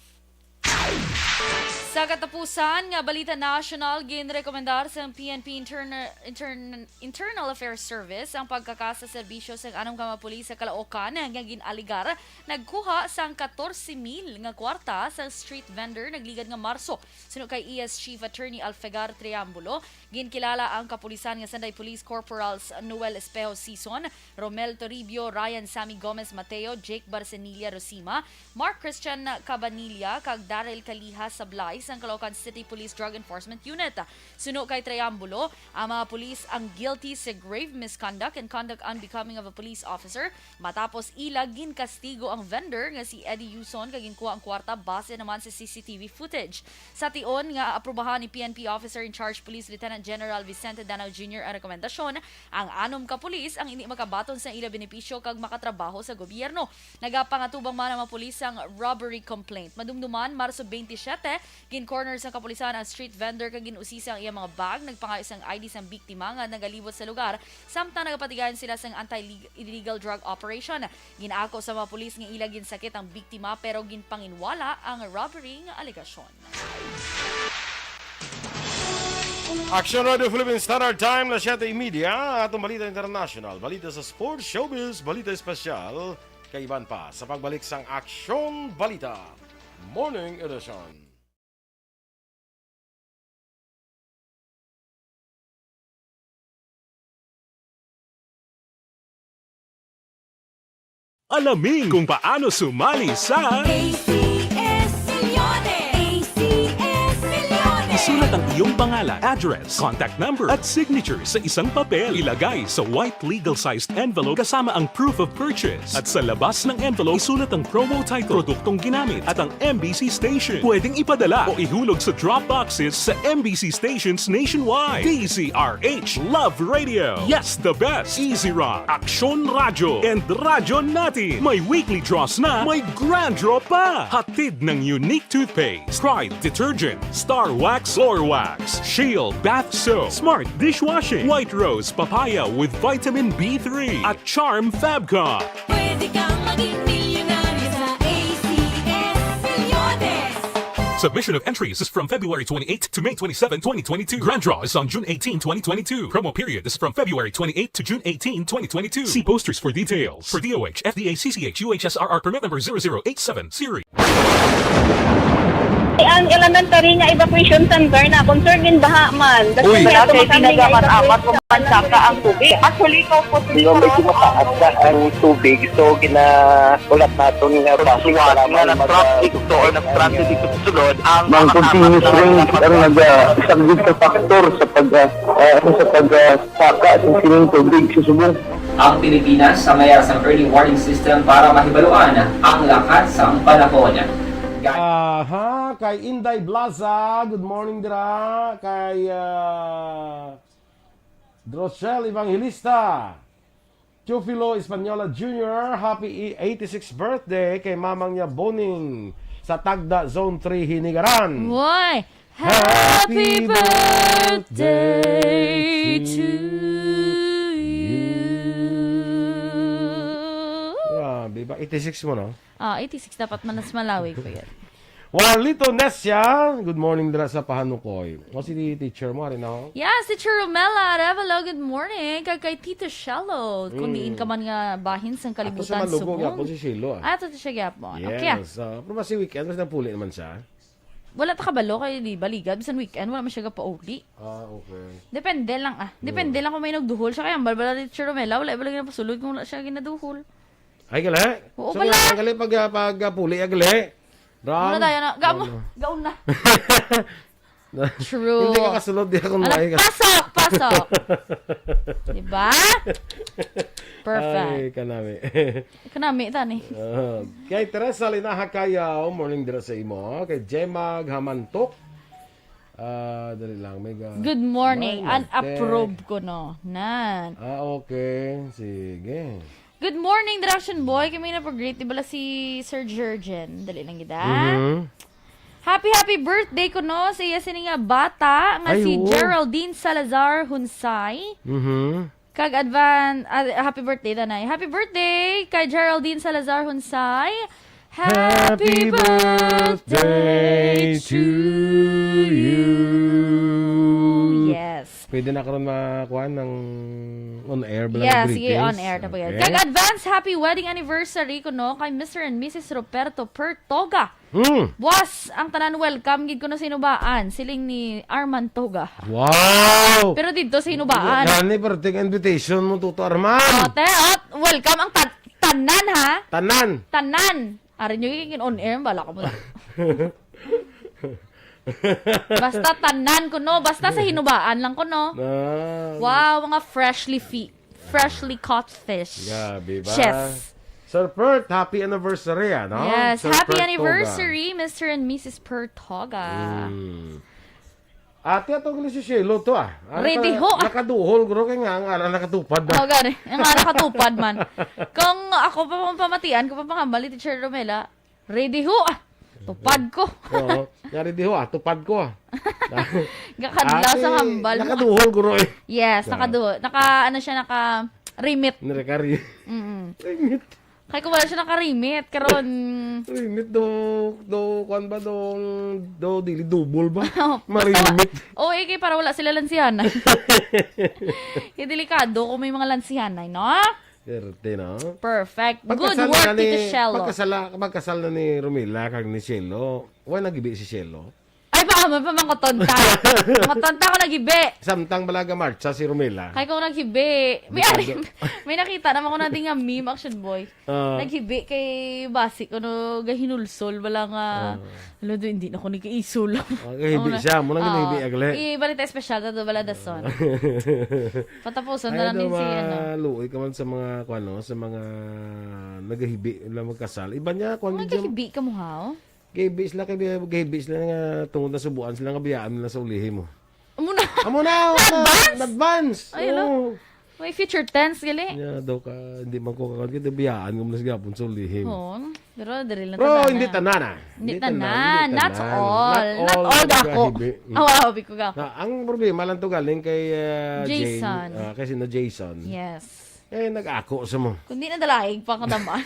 Sa katapusan nga balita nasyonal, ginrekomendar sang P N P Interna-, Intern-, Internal Affairs Service ang pagkakasa serbisyo sang anum ka mga pulis sa Caloocan nga gin-alegar nagkuha sang katorse mil nga kwarta sa street vendor nagligad nga Marso. Suno kay E S Chief Attorney Alfegar Triambulo, ginkilala ang kapulisan nga sanday Police Corporals Noel Espejo Sison, Romel Toribio, Ryan Sammy Gomez Mateo, Jake Barcenilla Rosima, Mark Christian Cabanilla, kag Daryl Caliha Sablay sang Caloocan City Police Drug Enforcement Unit. Suno kay Triambulo, ang mga pulis ang guilty sa grave misconduct and conduct unbecoming of a police officer, matapos ila ginkastigo ang vendor nga si Eddie Yuson kag ginkuha ang kwarta base naman sa C C T V footage. Sa tion nga aprubahan ni P N P Officer in Charge Police Lieutenant General Vicente Danao Junior ang rekomendasyon, ang anum ka pulis ang indi makabaton sa ila benepisyo kag makatrabaho sa gobyerno. Nagapangatubang man ang mga pulis sang robbery complaint. Madumduman, Marso twenty-seven, gin-corner sang kapulisan ang street vendor kag gin-usisa ang iyang mga bag. Nagpangayo sang I D sang biktima nga nagalibot sa lugar, samtang nagapatigayon sila sang anti-illegal drug operation. Gin-ako sa mga pulis nga ila ginsakit ang biktima, pero ginpanginwala ang robbery nga alegasyon. Action Radio Philippine Standard Time, las siete y media. Atong balita international, balita sa sports, showbiz, balita espesyal, kag iban pa sa pagbalik sang Action Balita Morning Edition. Alamin kung paano sumali sa A C S Millones. A C S Millones. Isulat ang iyong pangalan, address, contact number, at signature sa isang papel. Ilagay sa white legal-sized envelope kasama ang proof of purchase. At sa labas ng envelope, isulat ang promo title, produktong ginamit, at ang M B C station. Pwedeng ipadala o ihulog sa drop boxes sa M B C stations nationwide. D Z R H, Love Radio, Yes the Best, Easy Rock, Aksyon Radyo, and Radyo Natin. May weekly draws na, may grand draw pa. Hatid ng Unique Toothpaste, Pride Detergent, Star Wax Floor Wax, Shield Bath Soap, Smart Dishwashing, White Rose Papaya with Vitamin B three, at Charm Fabcon. Pwede kang maging milyonaryo sa A C S Millones. Submission of entries is from February twenty-eighth to May twenty-seven, twenty twenty-two. Grand draw is on June eighteen, twenty twenty-two. Promo period is from February twenty-eighth to June eighteen, twenty twenty-two. See posters for details. For D O H, F D A, C C H, U H S R R permit number zero zero eight seven series. Ang elementary nga evacuation center na concern in baha man. Uy. Wala kay ginagamit-amat kung mansaka ang tubig. Actually, ikaw po, medyo mataas na ang tubig, so ginahulat naton nga base nga para na mag-, nag-traffic to or nag-transit dito sa sulod ang Mang continuous rain ang naga-, isa gid ka factor sa pag, ah, ah, sa pag, ah, saka sa sining tubig sa subong. Ang Pilipinas sa mayar sang early warning system para mahibaluan ang lakat sang panahon. Aha, kay Inday Blaza, good morning dira. Kay, ah, Drossel Evangelista, Teofilo Española Junior, happy i-, eighty-six birthday kay mamang niya Boning sa Tagda Zone three Hinigaran. Woy! Happy Happy birthday birthday to to you. you. Grabe ba? Eighty-six mo, no? Ah, eighty-six dapat man mas malawi ko yan. Juanlito Nesia, good morning dira sa Pahanukoy. O, si teacher mo, ari na, oh. Yes, Teacher Romela Arevalo, good morning. Kag kay Tito Shello, kung Mm. diin ka man nga bahin sang Ato sa kalibutan, Malugo, Subong. Gyapon si Shello, ah. Ah, ato siya gyapon. Okay, ah. Yes, ah, pero basi weekend, mas napuli naman siya. Wala ta kabalo, kay di ba, ligad, bisan weekend, wala man siya gapauli. Ah, okay. Depende lang, ah. Depende Mm. lang kung may nagduhol siya. Kaya, ang balbala ni Teacher Romela, wala, wala ginapasulod kung wala siya ginaduhol. Ay, gali? Oo, So, bala. Ang gali pag, ah, pag, ah, puli, ah, gali. Ram? Muna tayo na. Gamo. Ram. Gaon na. True. Hindi ka kasulod, di ako Ala, maay ka. Pasok, pasok. Diba? Perfect. Ay, kanami. Kanami, tani. Ah, kay Teresa Linaha Kayaw, morning dira sa imo. Kay Gemma Hamantok. Ah, dali lang, may ga-, Good morning. May An mistake. Approve ko, no? Nan. Ah, okay. Sige. Good morning, Direction Boy. Kami na pag-greet, di bala si Sir Jurgen? Dali lang gid, ah. Mhm. Happy, happy birthday kuno sa iya sini nga bata nga Ay, si oo. Geraldine Salazar Hunsay. Mhm. Kag advan-, ah, happy birthday, Tanay. Happy birthday kay Geraldine Salazar Hunsay. Happy Happy birthday birthday to to you. you. Yes. Pwede na karon makuha ng on air ba lang Yeah, sige, greetings? On air na po yan. Okay. Kag advance happy wedding anniversary kuno kay Mister and Missus Roberto Pertoga. Hmm. Buwas, ang tanan welcome gid kuno sa Hinubaan, siling ni Arman Toga. Wow! Pero dito sa Hinubaan. Gani, pero ting invitation mo, Toto Arman. Oh, te, oh, welcome ang ta-, tanan, ha? Tanan. Tanan. Ari nyo yung on air, bala ka mo. Basta tanan kuno, basta sa Hinubaan lang kuno. Ah. Wow, mga freshly fi-, freshly caught fish. Grabe ba? Yes. Sir Pert, happy anniversary, ano? Yes, Sir happy Pert anniversary, Toga. Mister and Missus Pertoga. Mm. Ate, ato gali si Shelo to, ah. Ano Ready ka, ho, ah. Nakaduhol, guro, kay nga, ang ala nakatupad na. Oh, gani. Ang ala nakatupad man. Kung ako pa pang pamatian, kung pa pangambal ni Teacher Romela, ready ho, ah. Tupad ko. Oo. Nga ready ho, ah. Tupad ko, ah. Gakadlaw Ate, sa hambal. Nakaduhol, guro, eh. Yes, Ah. nakaduhol. Naka, ano siya, naka-remit. Naka-re- Mm-mm. Remit. Kay kung wala siya naka-remit, karon Remit do, do, kwan ba, do, do, dili double ba? Oh, basta Marimit. wa-, oh, eh, kay para wala sila lansihanay. Kay delikado kung may mga lansihanay, no? Perte, no? Perfect. Good Pagkasal work, na ni, Tito Shelo. pagkasala-, pagkasal na ni Romila kag ni Shelo. Wa nagibi si Shelo? Ay, pa, pa, pa, mangkotonta. Mangkotonta ako nagibi. Samtang balaga marcha si Romila. Kay kung naghibi, may, Delikado. May nakita naman ko natin nga meme, Action Boy. Ah. Naghibi kay basi ko no gahinulsol, wala nga, Ah. Hala, do, hindi na ko nagkaisul. Ah, gahibi Ano na? siya, muna Ah, ginahibi, agle. Ibalita espesyal, tato, wala dason. Patapusan na Ay, lang daw, din si, ano. maluoy ka man sa mga, kwan, no, sa mga nagahibi, wala magkasal. Iba niya, kwan, Mga medyo gahibi ka mo, haw? Gahibi sila, kay gahibi sila nga tungod na subuan sila nga biyaan nila sa ulihi mo. Amo na. Amo na, amo na. Na-advance? Na-advance. Ay, hello. Oo. May future tense, gali. Nya daw ka, hindi man ko kakon, kay biyaan ko mo na sa gihapon sa ulihi mo. Oo. Pero diri lang Bro, tanan hindi na. tanan, ah. Hindi Hindi tanan. tanan, hindi Not tanan. all. Not Not all all ang dako. gahibi. Mm. Awa, awa, biko ka. Na, ang problema lang to galing kay, ah, Jane, Jason. ah, kay sino Jason. Yes. Eh, nag-ako sa mo. Kundi na dalaig pa kadaman.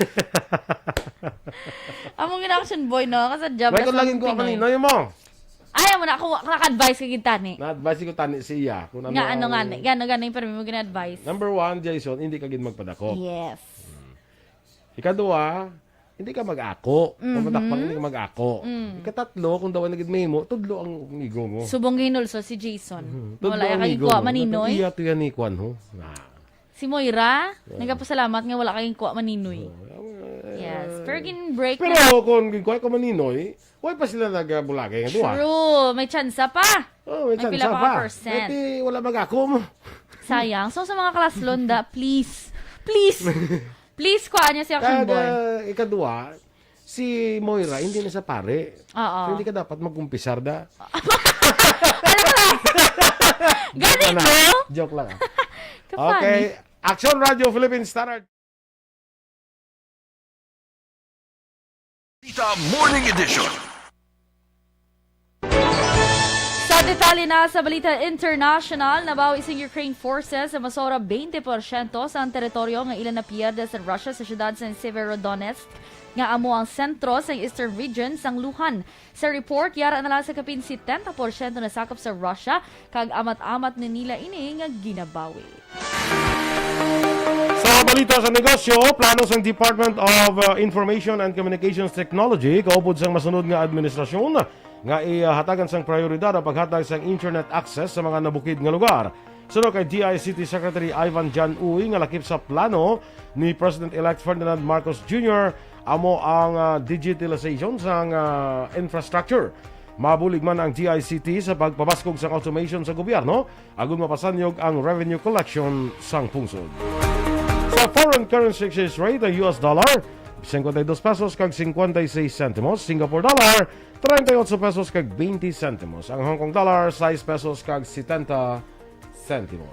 Among gina-action boy, no? Kasadya, May basta kung laging kuha Pinoy. maninoy mo. Ay, amo na, ako, naka-advise ka gid tani. Na-advise ko tani siya. Kung ano Nga, ano ang nga, nga, nga, nga, pero mo gina-advise. Number one, Jason, hindi ka gid magpadako. Yes. Ikaduha, hindi ka mag-ako. Mhm. Kung matakpan, hindi ka mag-ako. Mm. Ikatatlo, kung daw na gid mahimo, tudlo ang ego mo. Subong ginulso si Jason. Mhm. Tudlo Wala ang ka ego kuha mo. maninoy. Natagiya to yan ni Kwan, ho? Ah. Si Moira, Yeah. nagapasalamat nga wala kayong kuha maninoy. Oh, ah, Yes. Pero gin-break Pero na. kung ginkuha ka maninoy, why pa sila nagabulagay nga duha? True. May tsansa pa. Oh, may May pila tsansa pa ka pa. percent? Eh, di, wala mag-ako mo. Sayang. So, sa mga kalaslon, da, please. Please. Please, kuhaan niya si Action Kag, Boy. ah, ikaduha, si Moira, hindi na sa pare. Oo. So, hindi ka dapat magkumpisar da. Alam mo na. Ganito? Ano? Joke lang, ah. Ka-funny. Okay. Action Radio Philippine Standard. Balita Morning Edition. Sa detalye na sa balita international, nabawi sing Ukraine forces sa masobra twenty porsyento sa ang teritoryo nga ila napierde sa Russia sa siyudad sa Severodonetsk, nga amo ang sentro sa eastern region sang Luhan. Sa report, yara na lang sa kapin setenta porsyento nasakop sa Russia, kag amat-amat ni nila ini nga ginabawi. Sa balita sa negosyo, plano sang Department of, uh, Information and Communications Technology, kaupod sang masunod nga administrasyon, nga ihatagan sang prioridad ang paghatag sang internet access sa mga nabukid nga lugar. Suno kay D I C T Secretary Ivan Jan Uy, nga lakip sa plano ni President-elect Ferdinand Marcos Junior, amo ang, ah, digitalization sang, ah, infrastructure. Mabulig man ang D I C T sa pagpabaskog sang automation sa gobyerno, agud mapasanyog ang revenue collection sang pungsod. Sa foreign currency exchange rate, ang U S dollar, cincuenta y dos pesos kag cincuenta y seis centimos, Singapore dollar, treinta y ocho pesos kag veinte centimos, ang Hong Kong dollar, sais pesos kag setenta centimos.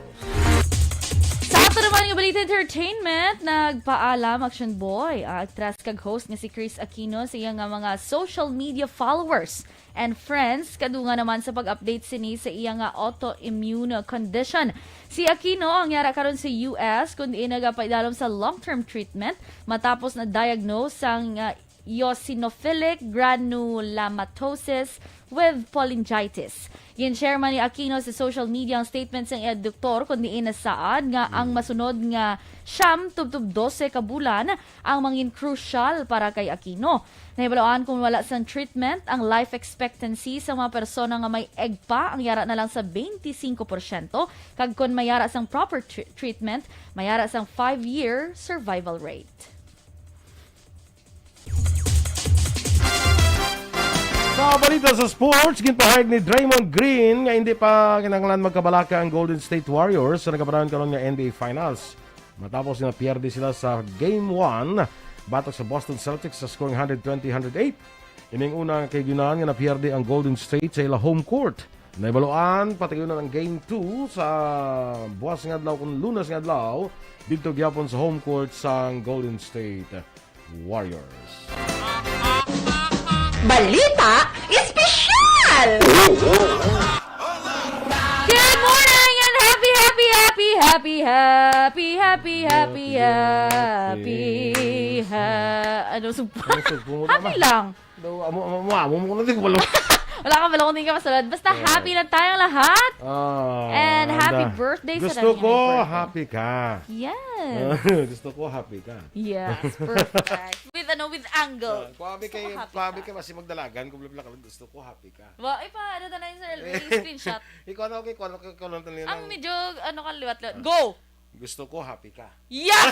Sa ato naman Balita Entertainment, nagpaalam, Action Boy, ang aktres kag host nga si Chris Aquino sa iya nga mga social media followers and friends, kadungan naman sa pag-update sini sa iya nga autoimmune condition. Si Aquino ang yara karon sa U S, kun diin nagapaidalom sa long-term treatment matapos na diagnose sang, ah, eosinophilic granulomatosis with polyangiitis. Gin-share man ni Aquino sa social media ang statement sang iya doktor, kun diin nasaad nga ang masunod nga siyam tubtob dose ka bulan ang mangin crucial para kay Aquino. Nahibaluan, kung wala sang treatment, ang life expectancy sa mga persona nga may egpa ang yara na lang sa twenty-five porsyento, kag kon mayara sang proper tr-, treatment, mayara sang five-year survival rate. Sa balita sa sports, ginpahayag ni Draymond Green nga hindi pa kinahanglan magkabalaka ang Golden State Warriors sa nagapadayon karon nga N B A Finals, matapos nga pierde sila sa Game one batok sa Boston Celtics sa scoring hundred twenty hundred eight. Ining una nga kahigayonan nga napierde ang Golden State sa ila home court. Nahibaluan, padayonon ang Game two sa buwas nga adlaw, kun Lunes nga adlaw, didto gyapon sa home court sang Golden State Warriors. Balita Espesyal! Good morning and happy, happy, happy, happy, happy, happy, happy, happy, ha-, ano, sumpa? Ano, sugpo mo na Happy ba? lang. Daw, amo, amo, amo, amo, amo, amo, amo, Wala ka, wala ko din ka masulad. Basta Yeah. happy lang tayong lahat. Ah, And happy anda. birthday sa Gusto Daniel ko, Birthday. Happy ka. Yes. Gusto ko, happy ka. Yes, perfect. With ano, with angle. Ah, kuha, happy Gusto kay, ko, happy pabi ka. kay, basi magdalagan, kung bla-, bla-, gusto ko, happy ka. Wa, ipa, ano na yung sir? Yung screenshot. Ikaw na, okay, kuha, kuha, kuha, kuha, kuha, Ang medyo, ano ka, liwat-liwat. Ah. Go! Gusto ko, happy ka. Yeah!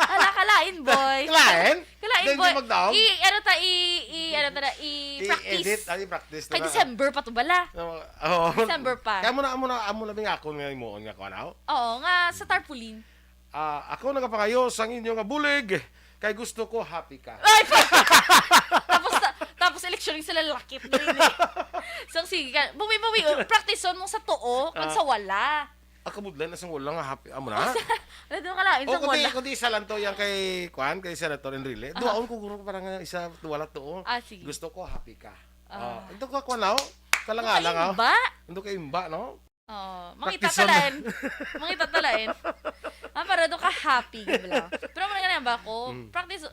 Ala, kalain, boy. Kalain? Kalain, Then, boy. di magdaog? I, ano ta, i, i, ano ta na, i-practice. I-edit, ay, practice na Kay lang. December pa to bala. Oo. Oo. December pa. Kaya mo na, amo na, amo na bing akon nga imuon nga kuha na, oh. Oo, nga sa tarpaulin. Ah, ako nagapangayo sang inyo nga bulig, kay gusto ko, happy ka. Ay, tapos, tapos eleksyon yung sila lakit na rin eh. So, sige ka, bawi-bawi, oh, practice mo sa tuo, kag Ah. sa wala. Ah, kabudlan na sang wala nga happy. Amo na? Ano doon ka lang, O, sa kundi, wala. Kundi isa lang to, yung kay, kuan, kay Senator Enrile. Aha. Duaon ko guro para nga isa, wala to, oh. Ah, sige. Gusto ko, happy ka. Ah. Ah, ito ka, kuan, oh. Ano Kalangalang, ka, oh. Imba? Ito ka, imba, no? Oh, mangita Practice on. talain. Mangita talain. Ah, para doon ka happy, bla. Pero mga ganyan ba ako? Mm. Practice,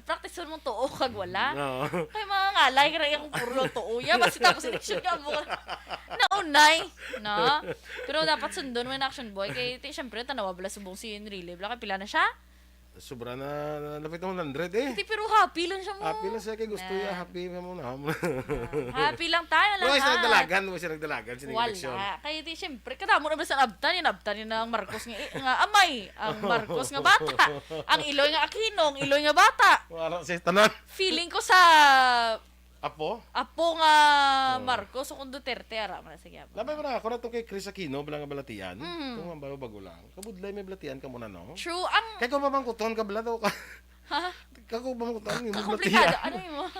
practice mo tuo kag wala. No. Kay mga ngalay ka rin akong puro tuo. Ya, basta tapos eleksyon ka mo. Naunay. No? Pero dapat sundon mo yung action boy. Kay, ti, syempre, tanawa bala subong si Enrile. Bla, kay pila na siya? Sobra na, na, napit one hundred eh. Ti, pero happy lang siya mo. Happy lang siya kay gusto Na. Niya, happy mo na. Happy lang tayo Wala siya lahat. nagdalagan, wala siya nagdalagan sa eleksyon. Wala. Kaya di, siyempre, kadamo na ba sa abtan, yung abtan yun ang Marcos nga, eh, nga amay, ang Marcos nga bata, ang Iloy nga Aquino, ang Iloy nga bata. Wala siya tanan. Feeling ko sa Apo? apo nga Oh. Marcos o kung Duterte, ara man sa gyapon. Labay mo na ako na itong kay Chris Aquino, bala nga balatian. Mm. Itong nga bago-bago lang. Kabudlay may balatian ka muna, no? True, ang Kaya ko mamangkuton ka bala daw ka. Ha? Kaya ko mamangkuton yung Komplikado. balatian. Ano yung mga?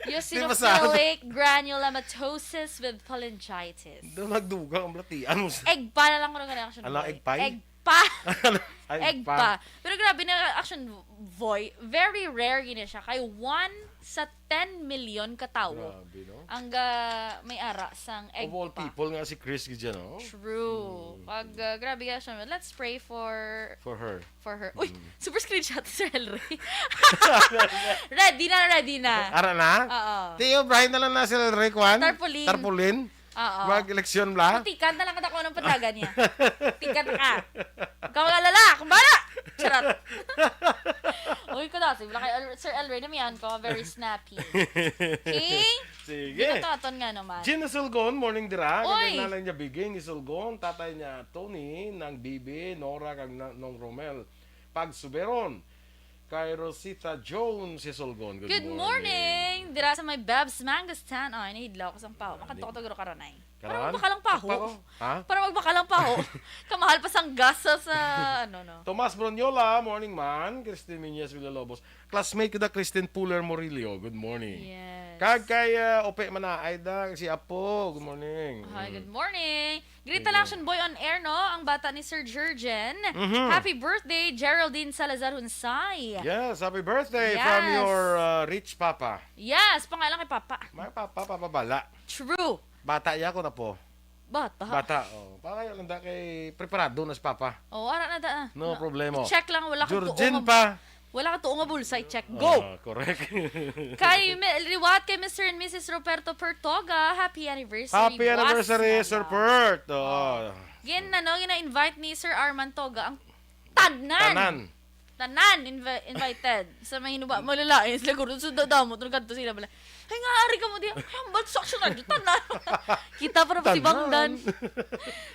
Di ba sa- Eosinophilic granulomatosis with polyangiitis. Daw nagdugang ang balatian mo. Egpa na lang ko ng action Ala, boy. egpay? Egpa. Ay, Egpa. Pero grabe na action boy. Very rare gini siya. Kay one sa ten million ka tawo Grabe, no? ang ga-, may ara sang egpa. Of all people nga si Chris gid siya, no? True. Pag, uh, grabe ka siya, let's pray for For her. for her. Uy, super screenshot si Sir Elroy. Ready na, ready na. Ara na? Oo. Tiyo, Brian na lang na si Elroy Kwan. Tarpaulin. Tarpaulin. Oo. Mag-eleksyon bla? Tikan na lang kada kung anong panagan niya. Tikan na ka. Ikaw mag-alala, kung bala! Charot. Uy, ko na, si Black El-, Sir Elroy, namihan ko, very snappy. Okay? Sige. Ginataton nga naman. Gina Sulgon, morning dira. Oy! Kay nanay niya Bigay ni Sulgon, tatay niya Tony, nang Bibi, Nora, kag na, nong Romel. Pagsuberon. Kay Rosita Jones si Sulgon. Good, Good morning! Dira sa may Bebs Mangostan. Ay, nahidlaw ko sa pao. Makanto ko to guro karon ay. Para Karan? Magbakal ang paho. Paho? Ha? Para magbakal ang paho. Kamahal pa sang gas sa, sa ano, no? Tomas Bronyola, morning man. Christine Miñez Villalobos. Classmate ko na Christine Puller Murillo. Good morning. Yes. Kag kay, ah, Ope Manaay da, si Apo. Good morning. Hi, Mm. good morning. Greet Hello. Action Boy on air, no? Ang bata ni Sir Jurgen. Mhm. Happy birthday, Geraldine Salazar Hunsay. Yes, happy birthday from Yes. your, ah, rich papa. Yes, pangalan kay Papa. My papa, papa bala. True. Bata ya ko na po. Bata. Bata, oh. Pangayo lang da kay preparado na si papa. Oh, ara na da. No No. problemo. I-check lang, wala kang Georgine tuo nga, pa. Wala kang tuo nga bulsa, i-check. Go! Ah, correct. Kay Mi-, liwat kay Mister and Missus Roberto Pertoga, happy anniversary. Happy anniversary, Buwas Sir na lang. Pert. Oh. Oh. Gin, ano, gina-invite ni Sir Arman Toga ang tanan. Tanan. Tanan invi-, invited. Sa may hinuba, malalain sila, guro, so dadamo, tong kadto sila bala. Ay nga, ari ka mo diya. Hambal sa action na, tanan. Kita para si Tanan. Bangdan.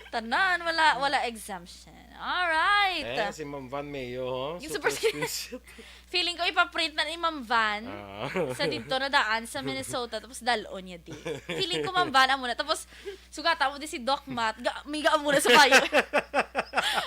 Tanan, wala, wala exemption. Alright. Eh, si Ma'am Van Mayo, ho? Yung super super skin-, screenshot. Feeling ko ipaprint na ni Ma'am Van Ah. sa dito na daan sa Minnesota, tapos dalon niya di. Feeling ko Ma'am Van amo na. Tapos sugata mo di si Doc Matt, ga, may gaan mo na sa bayo.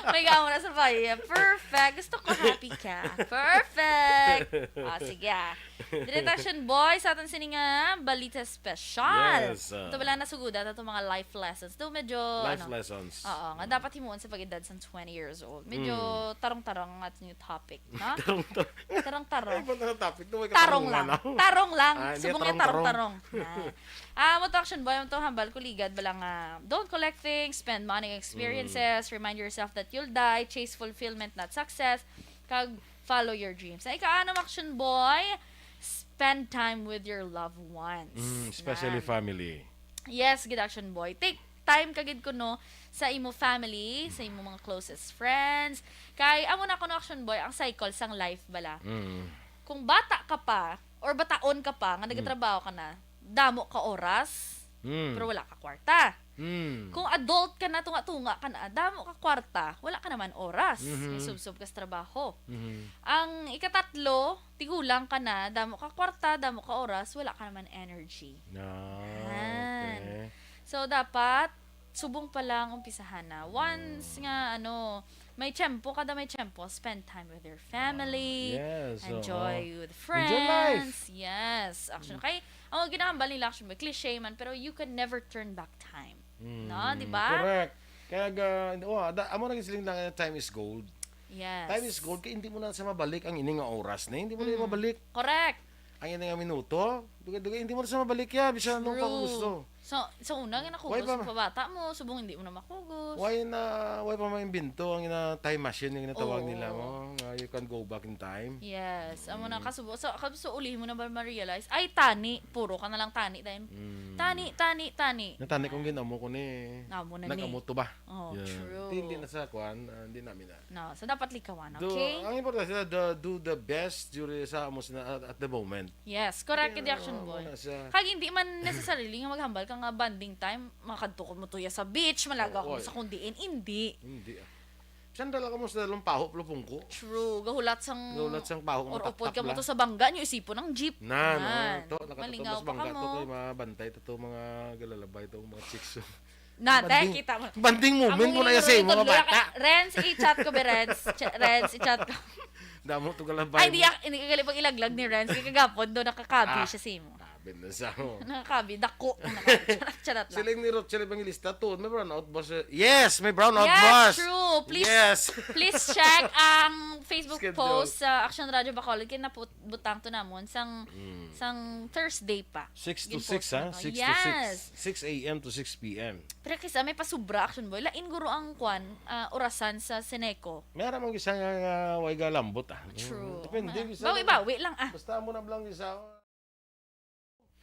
May gaan mo na sa bayo. Perfect. Gusto ko happy ka. Perfect. Ah, sige ah. Diretso Action Boy, sa aton sini nga balita special. Yes, ah. Ito wala na suguda na itong mga life lessons. Ito medyo, Life ano, lessons. Oo, nga Mm. dapat himuon sa pag-edad sa twenty years old. Medyo Mm. tarong-tarong ang ating topic, no? Tarong-tarong. Tarong-tarong. Ay, punta sa topic. Ito may Tarong lang. katarungan, ah. Tarong lang. Ah, hindi, Subong niya tarong-tarong. tarong-tarong. Ah. Ah, mo to Action Boy, mo to hambal ko ligad, bala nga, don't collect things, spend money on experiences, Mm. remind yourself that you'll die, chase fulfillment, not success, kag follow your dreams. Ang ika-anom, Action Boy, spend time with your loved ones. Mm, especially Nan. family. Yes, good Action Boy. Take time ka gid kuno sa imo family, sa imo mga closest friends. Kay amo na kuno Action Boy ang cycle sang life bala. Mm. Kung bata ka pa or bataon ka pa nga Mm. nagatrabaho ka na, damo ka oras, Mm. pero wala ka kwarta. Mm. Kung adult ka na, tunga-tunga ka na, damo ka kwarta, wala ka naman oras. Mhm. May subsob ka sa trabaho. Mhm. Ang ikatatlo, tigulang ka na, damo ka kwarta, damo ka oras, wala ka naman energy. Ah, Yan. okay. So, dapat, subong pa lang, umpisahan na. Once Mm. nga, ano, may tiyempo, kada may tiyempo, spend time with your family, Ah, yes, enjoy oo. with Enjoy life. friends. Yes. Actually, Mm. kay, ang ginahambal nila, actually, may cliche man, pero you can never turn back time. Mm, No, di ba? correct. Kaya ga, oh, da, amo naging siling lang, time is gold. Yes. Time is gold, kaya hindi mo na sa mabalik ang ini nga oras na, hindi mo na Mm. mabalik. Correct. Ang ini nga minuto, dugay-dugay, hindi mo na sa mabalik ya, bisan anong True. pa gusto. So, sa una, nga Why nakugos pa mo ma- pa bata mo, subong hindi mo na makugos. Why na, why pa maimbento ang ina time machine, yung ginatawag Oo. nila mo, nga you can go back in time? Yes. Amo na, Mm. kasubo, so, kasubo, uli mo na ba ma-realize? Ay, tani. Puro ka na lang tani, then. Mm. Tani, tani, tani. Natani kong Ah. ginamo ko ni. Amo na ni. Nag-amo to ba? Oh, Yeah. true. Di, hindi na sa kwan, ah, hindi namin na. No, so dapat likawan, Do, okay? ang importante na, do, do the best during sa amo sina at, at the moment. Yes, correct, Yeah, kay Action oo, Boy. muna siya. Kag hindi man necessarily nga maghambal ka nga bonding time, makadto ko mo tuya sa beach, malagaw Oo, ko oy. sa kundiin, hindi. Hindi, ah. Sandal ako mo sa dalong paho, plupong ko. True, gahulat sang Gahulat sang paho, or mataktak upod ka mo la. to sa bangga, nyo isipon ang jeep. Na, no? Nan. To, nakatutok Malingaw sa pa bangga ka to, mo. kay mabantay to, to, mga galalabay to, mga chicks. Na, te, Banding, kita mo. banding moment Among mo na yung sa imo, mga bata. Renz, i-chat ko, be, Renz. Ch-, Renz, i-chat ko. Damo to kalabay Ay, hindi, mo. ak-, hindi ka gali pag ilaglag ni Renz. Kaya kagapon doon, nakakabi Ah, siya sa imo. Tabi na sa mo. Nakakabi, dako. Charot, charot lang. Siling ni Rochelle Evangelista, tuon, may brownout ba siya? Yes, may brownout Yes, ba? true. Please, Yes. please check ang Facebook Schedule. post sa Action Radio Bacolod. Kaya naput-, butang to namon sang, Mm. sang Thursday pa. Six to Gin-post six, ha? na to. Six to six. Yes. Six A M to six P M. Pero kisa may pasubra, Action Boy. Lain guro ang kwan, ah, orasan sa Seneco. May aram ang isa nga, nga way galambot, ah. True. Depende, Ma-, bisa bawi-bawi lang, ah. Basta mo na lang isa.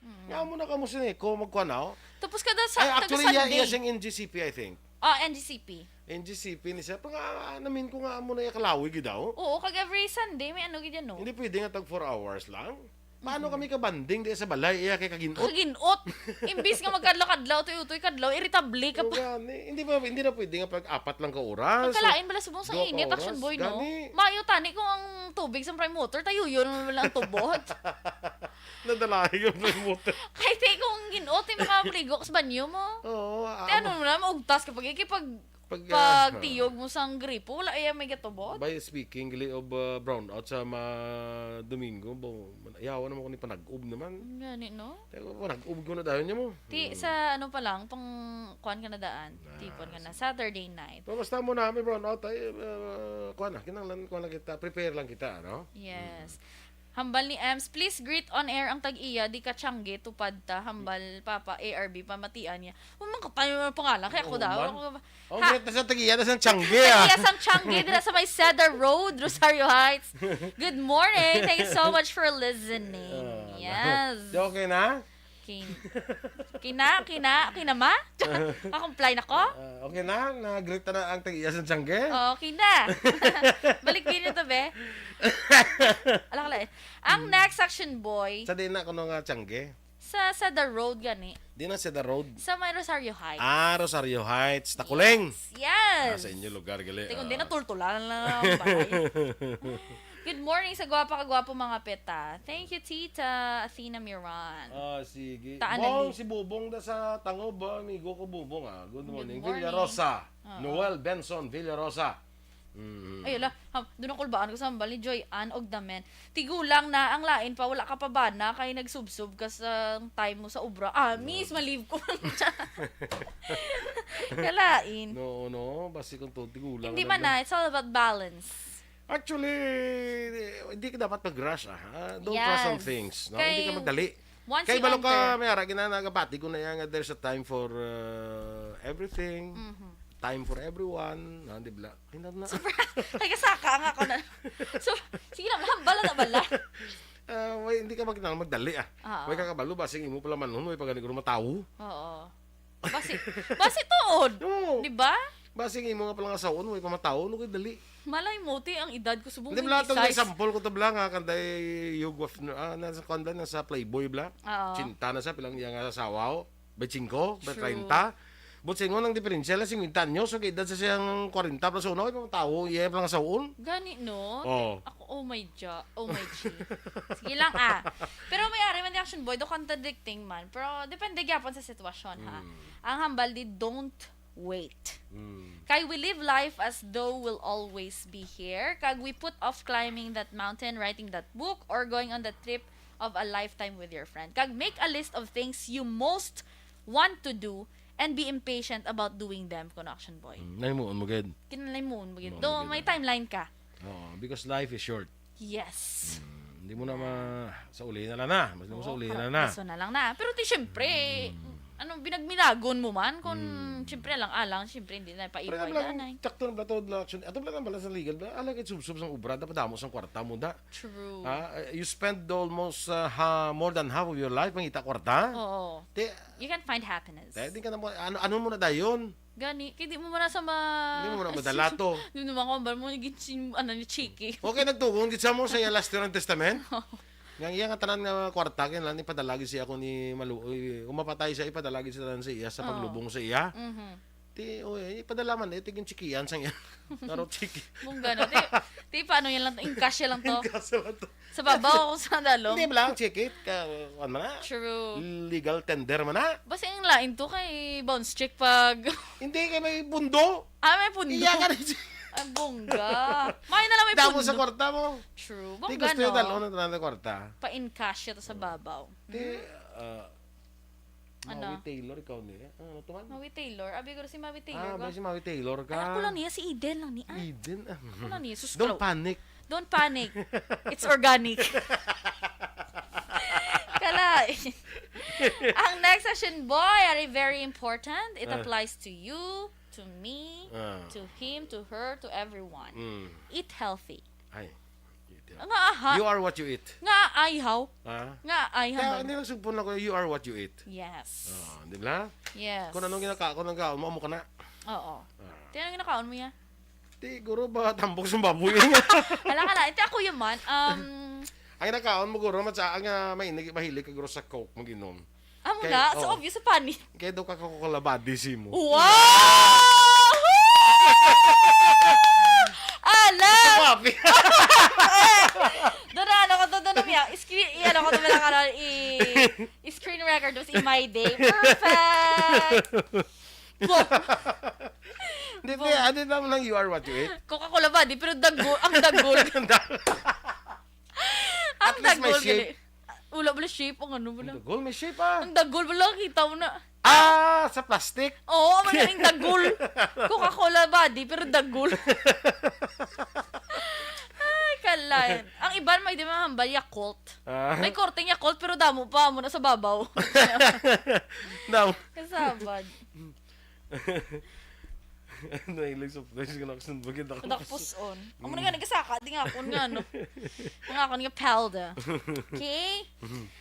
Mm. Nga mo na ka mo Seneco, magkwan na, oh. Tapos kada sa, Ay, taga actually, iya, Sunday. iya siyang N G C P, I think. Ah, N G C P. N G C P ni siya. Pang, ah, namin ko nga mo na iya kalawi gid daw. Oo, kag every Sunday may ano gid yan, no? Hindi pwede nga tag four hours lang. Paano Mm. kami ka-bonding di sa balay? Iya kay kaginot. Kaginot. Imbis nga magkadlaw-kadlaw, utoy-utoy kadlaw, irritable ka Oo, pa. gani. Hindi ba, hindi na pwede nga pag apat lang ka oras? Pagkalain bala subong sa Duha ka init, Action oras? Boy, no? Gani. Mayo tani kung ang tubig sa prime water, tayo yun naman lang tubot. Nadalahi yung may motor. Kay te, kung ginuot yung mga maligo sa banyo mo. Oo, Te, ano amo. Mo na, maugtas ka pag ikipag Pag, ah, pagtiyog mo sang gripo, wala iya may gatubot. By speaking, gali of, ah, brownout sa mga Domingo, bo, yawa naman ko ni panag-ob naman. Gani, no? Te, panag-ob ko na dahil niya mo. Ti, Hmm. Sa ano pa lang, pang kuwan ka na daan. Ah, tipon ka na. Sige. Saturday night. Pero basta mo na, may brownout, ay, ah, kuwan na, kinahanglan, kuwan lang kita, prepare lang kita, no? Yes. Hmm. Hambal ni Ems, "Please greet on air ang tag-iya, di ka tiyangge, tupad ta." Hambal, Papa, A R B, pamatian niya. Human ka pa yung pangalan, kaya ako Oo, daw. Man. Ako ba? Oh, Ha? Greet na sa tag-iya, na sa tiyangge, ah. Tag-iya sang tiyangge, dira sa may Cedar Road, Rosario Heights. Good morning. Thank you so much for listening. Ah, Yes. Di okay na? Kin-, kina, kina, kinama? Kakomply na ko? Ah, okay na? Na-greet na ang tag-iya sa tiyangge? Oo, okay na. Balik din ito, be. Alak lang. Ang Hmm. Next action, boy. Sa di na kuno nga tiyangge? Sa, sa The Road gani. Di na sa The Road. Sa may Rosario Heights. Ah, Rosario Heights. Takuleng. Yes, yes. Ah, sa inyo lugar, gali. Tingnan, di Ah. Natultulan na lang ang balay. Good morning sa gwapa ka gwapo mga peta. Thank you, Tita Athena Miran. Ah, sige. Taan na Bong, li. Si Bubong da sa Tangob, ba? Amigo ko, Bubong, ah. Good Good morning. Morning. Villarosa. Oo. Noel Benson Villarosa. Mm. Ay, ala, ha, doon ang kulbaan ko sa hambal ni Joy Ann og Damen. Tigulang na ang lain pa, wala ka pa ba na kay nagsubsob ka sa time mo sa obra? Ah, miss, No. Ma-leave ko man siya. Kalain. No, no, basi kung to, tigulang Hindi na man lang. Na, it's all about balance. Actually, hindi ka dapat mag-rush, ah. Ah, don't rush on Yes. Things, no? Hindi ka Kay magdali. Once Kay you balo ka, enter may ara, gina-, nagabati ko na yan nga there's a time for, uh, everything, Mhm. Time for everyone, no? Di ba? Ay, na, na. Super. Ay, kasaka nga ako na. So, sige lang, hambal na bala. Ah, way, hindi ka mag-, magdali, ah. Oo. Way ka kabalo, basing imo pala manhon, way pa gani ko matawo. Oo. Basi, basi tuod. Oo. Di ba? Basing imo nga pala nga saon, way pa matawo, no, kay dali. Malay mo, ti, ang edad ko subong Hindi, bla, itong twenty-six. Example ko to, bla, nga kanday Hugh Hefner, ah, nasa, kuwan, bla, nasa Playboy, bla. Oo. Tsinta na sa, pilang iya nga asawa, oh. Twenty-five, True. Treinta. But sa ingon ang diferensya lang, singkwenta anyos, so, kay edad sa siyang kwarenta plus uno, ay, mga tao, iya pa lang sa uon. Gani, no? Oh. Ako, oh my ja-, oh my G. Sige lang, ah. Pero may ari man di action boy, do contradicting man. Pero depende gyapon sa sitwasyon, ha? Mm. Ang hambal di, don't wait. Mm. Kay we live life as though we'll always be here. Kag we put off climbing that mountain, writing that book, or going on that trip of a lifetime with your friend. Kag make a list of things you most want to do and be impatient about doing them, kuno action boy. Mm, nahimuon mo gid. Kinalimuon mo gid. Mao Do, gid may na. Timeline ka. Oo, because life is short. Yes. Mm, hindi mo na Yeah. ma-, sa uli na lang na. Mas mo sa Oo, uli ka-, na na. Kaso na lang na. Pero ti, syempre, Mm. ano, binagminagon mo man kung, Mm. syempre, alang-alang, syempre, hindi na Pero paiway lang, na, nay. Sakto na ba to, la-, action? Ato lang ang balas sa legal ba? Ala, kay subsub sang obra, dapat damo sang kwarta mo da. True. Ha? Eh, you spend almost, uh, ha, more than half of your life, mangita kwarta. Oo. Te, You can find happiness. Te, di ka na mo, ano, ano mo na dayon? Gani, kay di mo man sa ma-, Hindi mo na madala to. Di mo man kung ba mo naging chin-, ano, ni Chiki. Okay, nagtugon gid sa mo sa iya last will and testament. Nga iya nga tanan nga kwarta, kinahanglan ipadala gid siya ako ni Malu-, eh, kung mapatay siya, ipadala gid sa tanan sa iya, sa Ah. paglubong sa iya. Mhm. Ti, oh, eh, ipadala man, eh, tigin chikian sang iya. Naro chiki. Mungga, no? Ti, ti, paano yan lang to? Encash yan lang to? Encash lang to. Sa babaw, kung sa dalom. Hindi, bala ang chiki. Ka, kuwan man na. True. Legal tender man na. Basta yung lain to kay bounce check pag Hindi, kay may pundo. Ah, may pundo. Iya ka na si Ang bongga. May na lang may Damo pundo. Sa kwarta mo. True. Di Bongga, gusto yung no? Dalon ang tanan ng kwarta. Pa-encash ito sa babaw. Ti, Hmm? Ah, Ano? Maui Taylor, ikaw ni. Ano to man? Maui Taylor. Abi ko si Maui Taylor Ah, ba? Ba si Maui Taylor ka? Ay, ako lang niya, si Eden lang ni. Ah. Eden? Ah. Ako lang niya. Sus, Don't Clau. Panic. Don't panic. It's organic. Kala. Ang next session, boy, are very important. It Ah. Applies to you, to me, Ah. To him, to her, to everyone. Mm. Eat healthy. Ay. Nga, aha. You are what you eat. Nga, ay, how? Ha? Nga, ay, Kaya how? Hindi lang sugpon ako, you are what you eat. Yes. Ah, di ba? Yes. Kung anong ginaka-, kung anong kaon mo, amo ka na. Oo. Ah. Ti, anong ginakaon mo niya? Ti, guro ba, tambok sa baboy niya? Hala ka na. Ito ako yun man. Um, Ang ginakaon mo, guro, matsa, ang, ah, mainig, mahilig ka, guro, sa Coke, mag-inom. Amo Kay, na, so oh. Obvious sa pani. Kay do ka ko kalabadi si mo. Wow! Ala! Sumabi. Doon na, ano ko to, doon na, Mia. Iski-, ano ko to, wala ka na, Hindi, hindi, ano naman lang, you are what you eat. Coca-Cola body, pero dagol, ang dagol. Ang At least may dagol, shape. Gali. Wala bala shape, ang ano bala. Ang dagol, may shape, ah. Ang dagol bala, kita mo na. Ah, sa plastic? Oo, ang galing dagol. Coca-Cola body, pero dagol. Ay, kalain. Ang iban may di mahambal, Yakult. Ah. May korteng Yakult, pero damo pa, amo na sa babaw. Damo. Kasabad. Ano, ilig sa place nga nakasundbag yung Dakpos on. Amo na nga, nagasaka, di nga akon nga, no? Nga akon nga palda. Okay?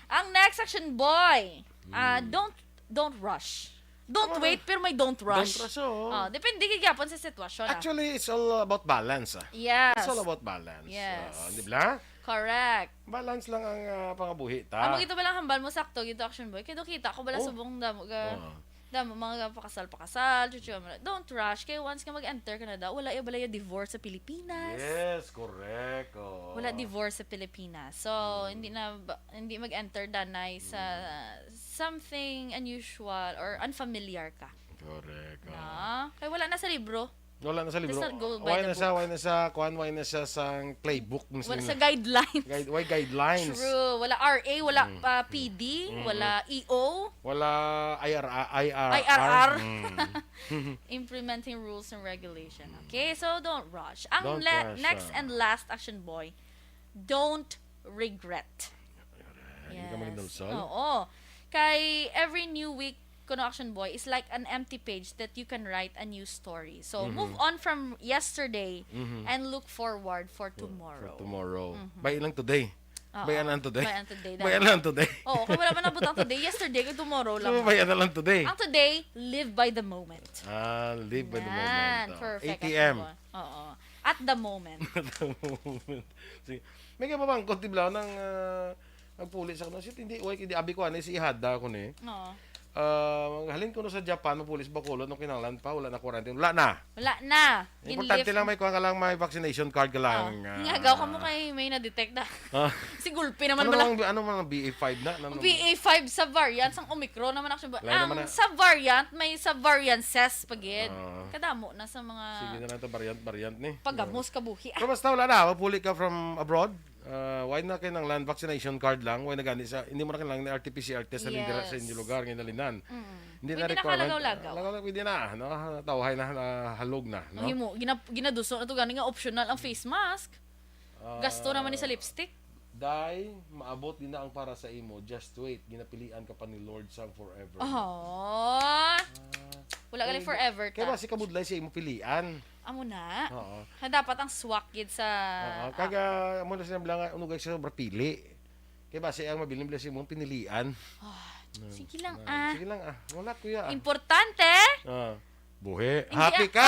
Ang next action, boy. Ah, Mm. don't, don't rush. Don't Tama. wait, pero may don't rush. Don't rush, oo. Ah, depende kay gyapon sa sitwasyon, ah. Actually, it's all about balance, ah. Yes. It's all about balance. Yes. Ah, di ba? Correct. Balance lang ang, ah, pangabuhi ta. Amo gito ba lang hambal mo, sakto gito, action boy. Kay do kita ko bala Oh. subong damo ga, Oo. damo mga pakasal-pakasal, chuchu, mga, don't rush. Kay once nga mag-enter ka na daw, wala ya bala ya divorce sa Pilipinas. Yes, correct. Oo. Wala divorce sa Pilipinas. So, Mm. hindi na ba, hindi mag-enter danay sa Mm. something unusual or unfamiliar ka. Correct. Oo. Na? Kay wala na sa libro. Wala na sa libro. Just not go by Why the na sa, book. why na sa, kuan, why na sa sang playbook, mas Wala nila. sa guidelines. Guide, why guidelines? True. Wala R A, wala Mm. pa P D, Mm-mm. wala E O. Wala I R, I R R. I R R. Mm. Implementing rules and regulation. Mm. Okay, so don't rush. Ang Don't la-, rush, next ah. and last action, boy, don't regret. Hindi ka Yes. magdulsol? Oo. Kay every new week, kuno action boy, is like an empty page that you can write a new story. So, Mhm. move on from yesterday Mhm. and look forward for For, for tomorrow. tomorrow. Mhm. Bay lang today. Oo. Bay lang today. Bay lang today, Bay dali. lang today. Oo, kay wala man nabutang today. Yesterday, kay tomorrow lang. So, bay na lang today. Ang today, live by the moment. Ah, live by the Yan, moment. Oh. perfect, A T M. action boy. Oo. At the moment. At the moment. Sige. May kababangkot, di ba, nang, ah, nagpuli sa kuno. Shit, hindi, why, hindi, abi ko, ano, si Ihada ko ni. Oo. Ah, halin ko no sa Japan, mapuli sa Bacolod, no kinahanglan pa, wala na quarantine. Wala na. Wala na. Importante Ginlift. lang, may kuha ka lang, may vaccination card ka lang. Oh. Ah. Ngagaw ka mo kay may na-detect na. Ah. Si Gulpi naman Ano bala. mang, ano mang B A five na? Ano B A five sa variant, sang Omicron naman, actually. Lain Ang naman na. sa variant, may sa variances pa gid. Ah. Kadamo na sa mga Sige na lang to, variant, variant ni. pagamos kabuhi. Pero basta wala na, mapuli ka from abroad. Ah, why na kinahanglan vaccination card lang? Why na gani sa, hindi mo na kinahanglan ni R T P C R test sa dira sa Yes. inyo lugar, nga nalinan. Mm. Hindi na Pwede na requirement. kalagaw-lagaw. Lagaw-lagaw, pwede na, no? Tawhay na, ah, halog na, no? Ang himo, gina-, ginaduso na to gani nga optional ang face mask. Ah, Gasto naman ni sa lipstick. Day, maabot din na ang para sa imo. Just wait. Ginapilian ka pa ni Lord sang forever. Oh. Ah, Wala gali kay, forever kay ta. basi kabudlay sa imo pilian. Amo na. Oo. Na dapat ang swak gid sa Oo, ah, kaga, amo na sila nga, unugay sa sobra pili. Kay basi ang mabilin nila sa imong pinilian. Ah, Mm. sige lang, Ah, ah. sige lang, ah. Wala, kuya, ah. Importante. Ah, buhi. Hindi, Happy ah. ka.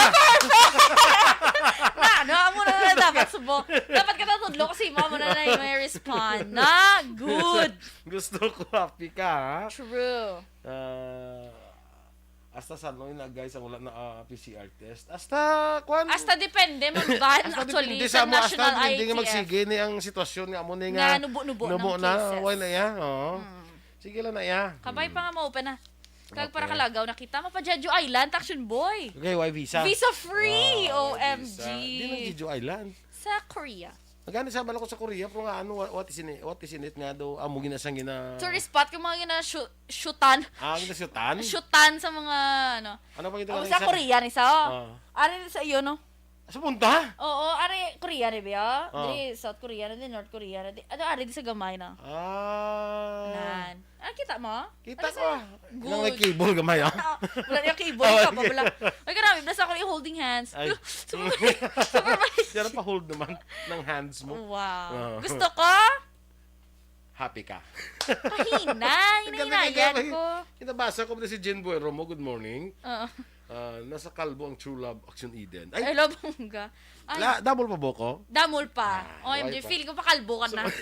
Na, no, amo na na dapat subo. Dapat ka natudlo kasi mo, amo na na yung may respond. Na, good. Gusto ko happy ka, ha? True. Ah, Hasta sa ano yun, guys, ang wala na, ah, P C R test. Hasta, kwan? Hasta depende, mag-ban, Hasta actually, depende sa sa mo, hasta national depende nga I T F. magsige ni ang sitwasyon nga amo ni Nga nga nubo-nubo nubo ng na, cases. Why na iya? Oo. Mm. Sige lang na iya. Kabay pa Mm. nga ma-open na. Kag para Okay. kalagaw na kita, mapa Jeju Island, action boy. Okay, why visa? Visa free, Ah, why O M G. visa? Di nang Jeju Island. Sa Korea. Nagani sa balo ko sa Korea, pero nga ano, what, what is in it, what is in it nga daw, amo gina sang gina Tourist spot, yung mga gina-shoot, shootan. Ah, gina-shootan? Shootan sa mga, ano. Ano pa gito Amo nga sa isa? Korea ni sa, oh. Ah. Ari sa iyo, no? Sa punta? Oo, ari Korea ni ba? Ah. Di South Korea na din, North Korea na din. Ano, ari di sa gamay na. Ah. Nan. Ah, kita mo? Kita Ano ko, sa ah. Good. Nang may cable gamay, ah. Ah, wala niya cable, Oh, ka pa sige. wala. Ay, karami, basta ako yung holding hands. Ay. Super, super bait. Yan ang pa-hold naman ng hands mo. Wow. Ah. Gusto ko? Happy ka. Kahina, Ang galing, hinahinayan ang galing. ko. Kinabasa ko na si Jen Buero mo, good morning. Oo. Ah, nasa kalbo ang true love, Action Eden. Ay, Ay, labong ka. Ay. La, double pa buko? Damol pa. Ah, O M G, why pa? feel ko pa kalbo ka na. So,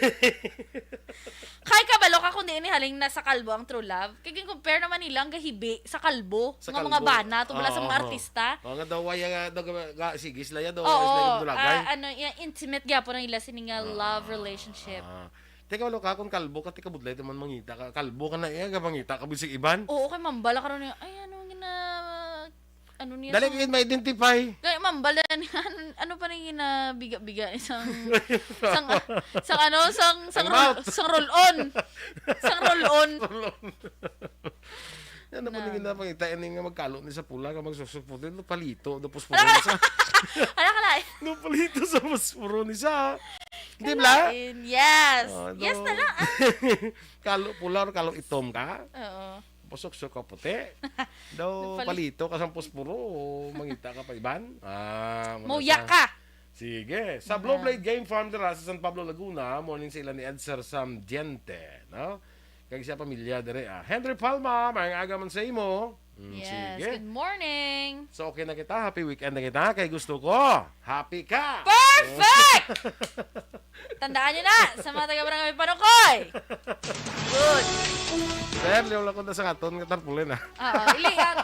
Kay kabalo ka kung di ini haling na sa kalbo ang true love. Kay gin-compare naman nila ang gahibi sa kalbo Sa nga mga kalbo. bana, to wala sa Oo, mga oo. artista. Oo, nga daw, why, nga daw, nga, sige, sila yan daw, Oo, sila yung dulagay. ah, ano, yung intimate gyapon ang ila sini nga Ah, love relationship. ah. Teka, wala ka, kung kalbo ka, teka, budlay naman mangita ka. Kalbo ka na iya, ka mangita ka, bisig iban. Oo, kay mambala ka ron yung, ay, ano, na, ano niya, Dali sang kayo ma-identify. Kaya, ma'am, bala niya, ano, ano pa rin yung nabiga-biga? Isang, sang, sang ano, sang, sang Ang roll, mouth. sang roll-on. Sang roll-on. Roll-on. Yan na po Na. Yung ginapangita, yan yung magkalo ni sa pula, ka magsusok po din, no, palito, no, puspuro Ano ni sa, ka, ano ka na? No, palito sa puspuro ni sa. Hindi, bla? Kalain, yes. Oh, Yes no. na lang, ah. Kalo pula or kalo itom ka? Oo. Pusuksok ka puti. Daw Nagpali- palito ka sa puspuro, mangita ka pa iban? Ah, muna Muya sa ka. Sige. Sa Blue Blade Game Farm dira sa San Pablo, Laguna, morning sa ila ni Edser Samdiente, no? Kag siya pamilya diri, ah. Henry Palma, maayong aga man sa imo. Mm, Yes, sige. Good morning. So, okay na kita. Happy weekend na kita. Kay gusto ko, happy ka. Perfect! Tandaan niyo na, sa mga taga-barangay Panukoy. Good. Sir, liw lang ko na sa aton nga tarpaulin, ah. Oo, i-layout.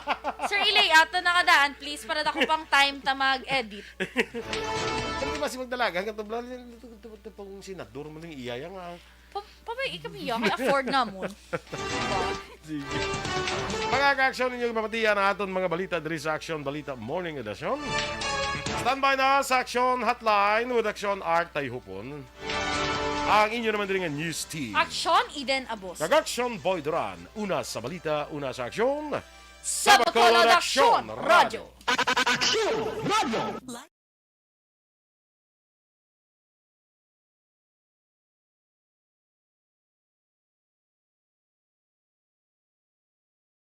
Sir, i-layout na nakadaan, please, para dako pang time ta mag-edit. Pero di ba si magdalagan, katublan, ito, ito, ito, itong senador mo ning iya, yang, ah. Pa, pa, may ikami iya, kay afford namon. Diba? Sige. Mga ka-aksyon, ninyo mapatiya na aton mga balita diri sa Aksyon Balita Morning Edition. Standby na sa Aksyon Hotline with Aksyon Art Tayhupon. Ang inyo naman diri nga news team. Aksyon Eden Abos. Kag Aksyon Boy Duran. Una sa balita, una sa aksyon. Sa Bacolod Aksyon Radyo. Aksyon Radyo.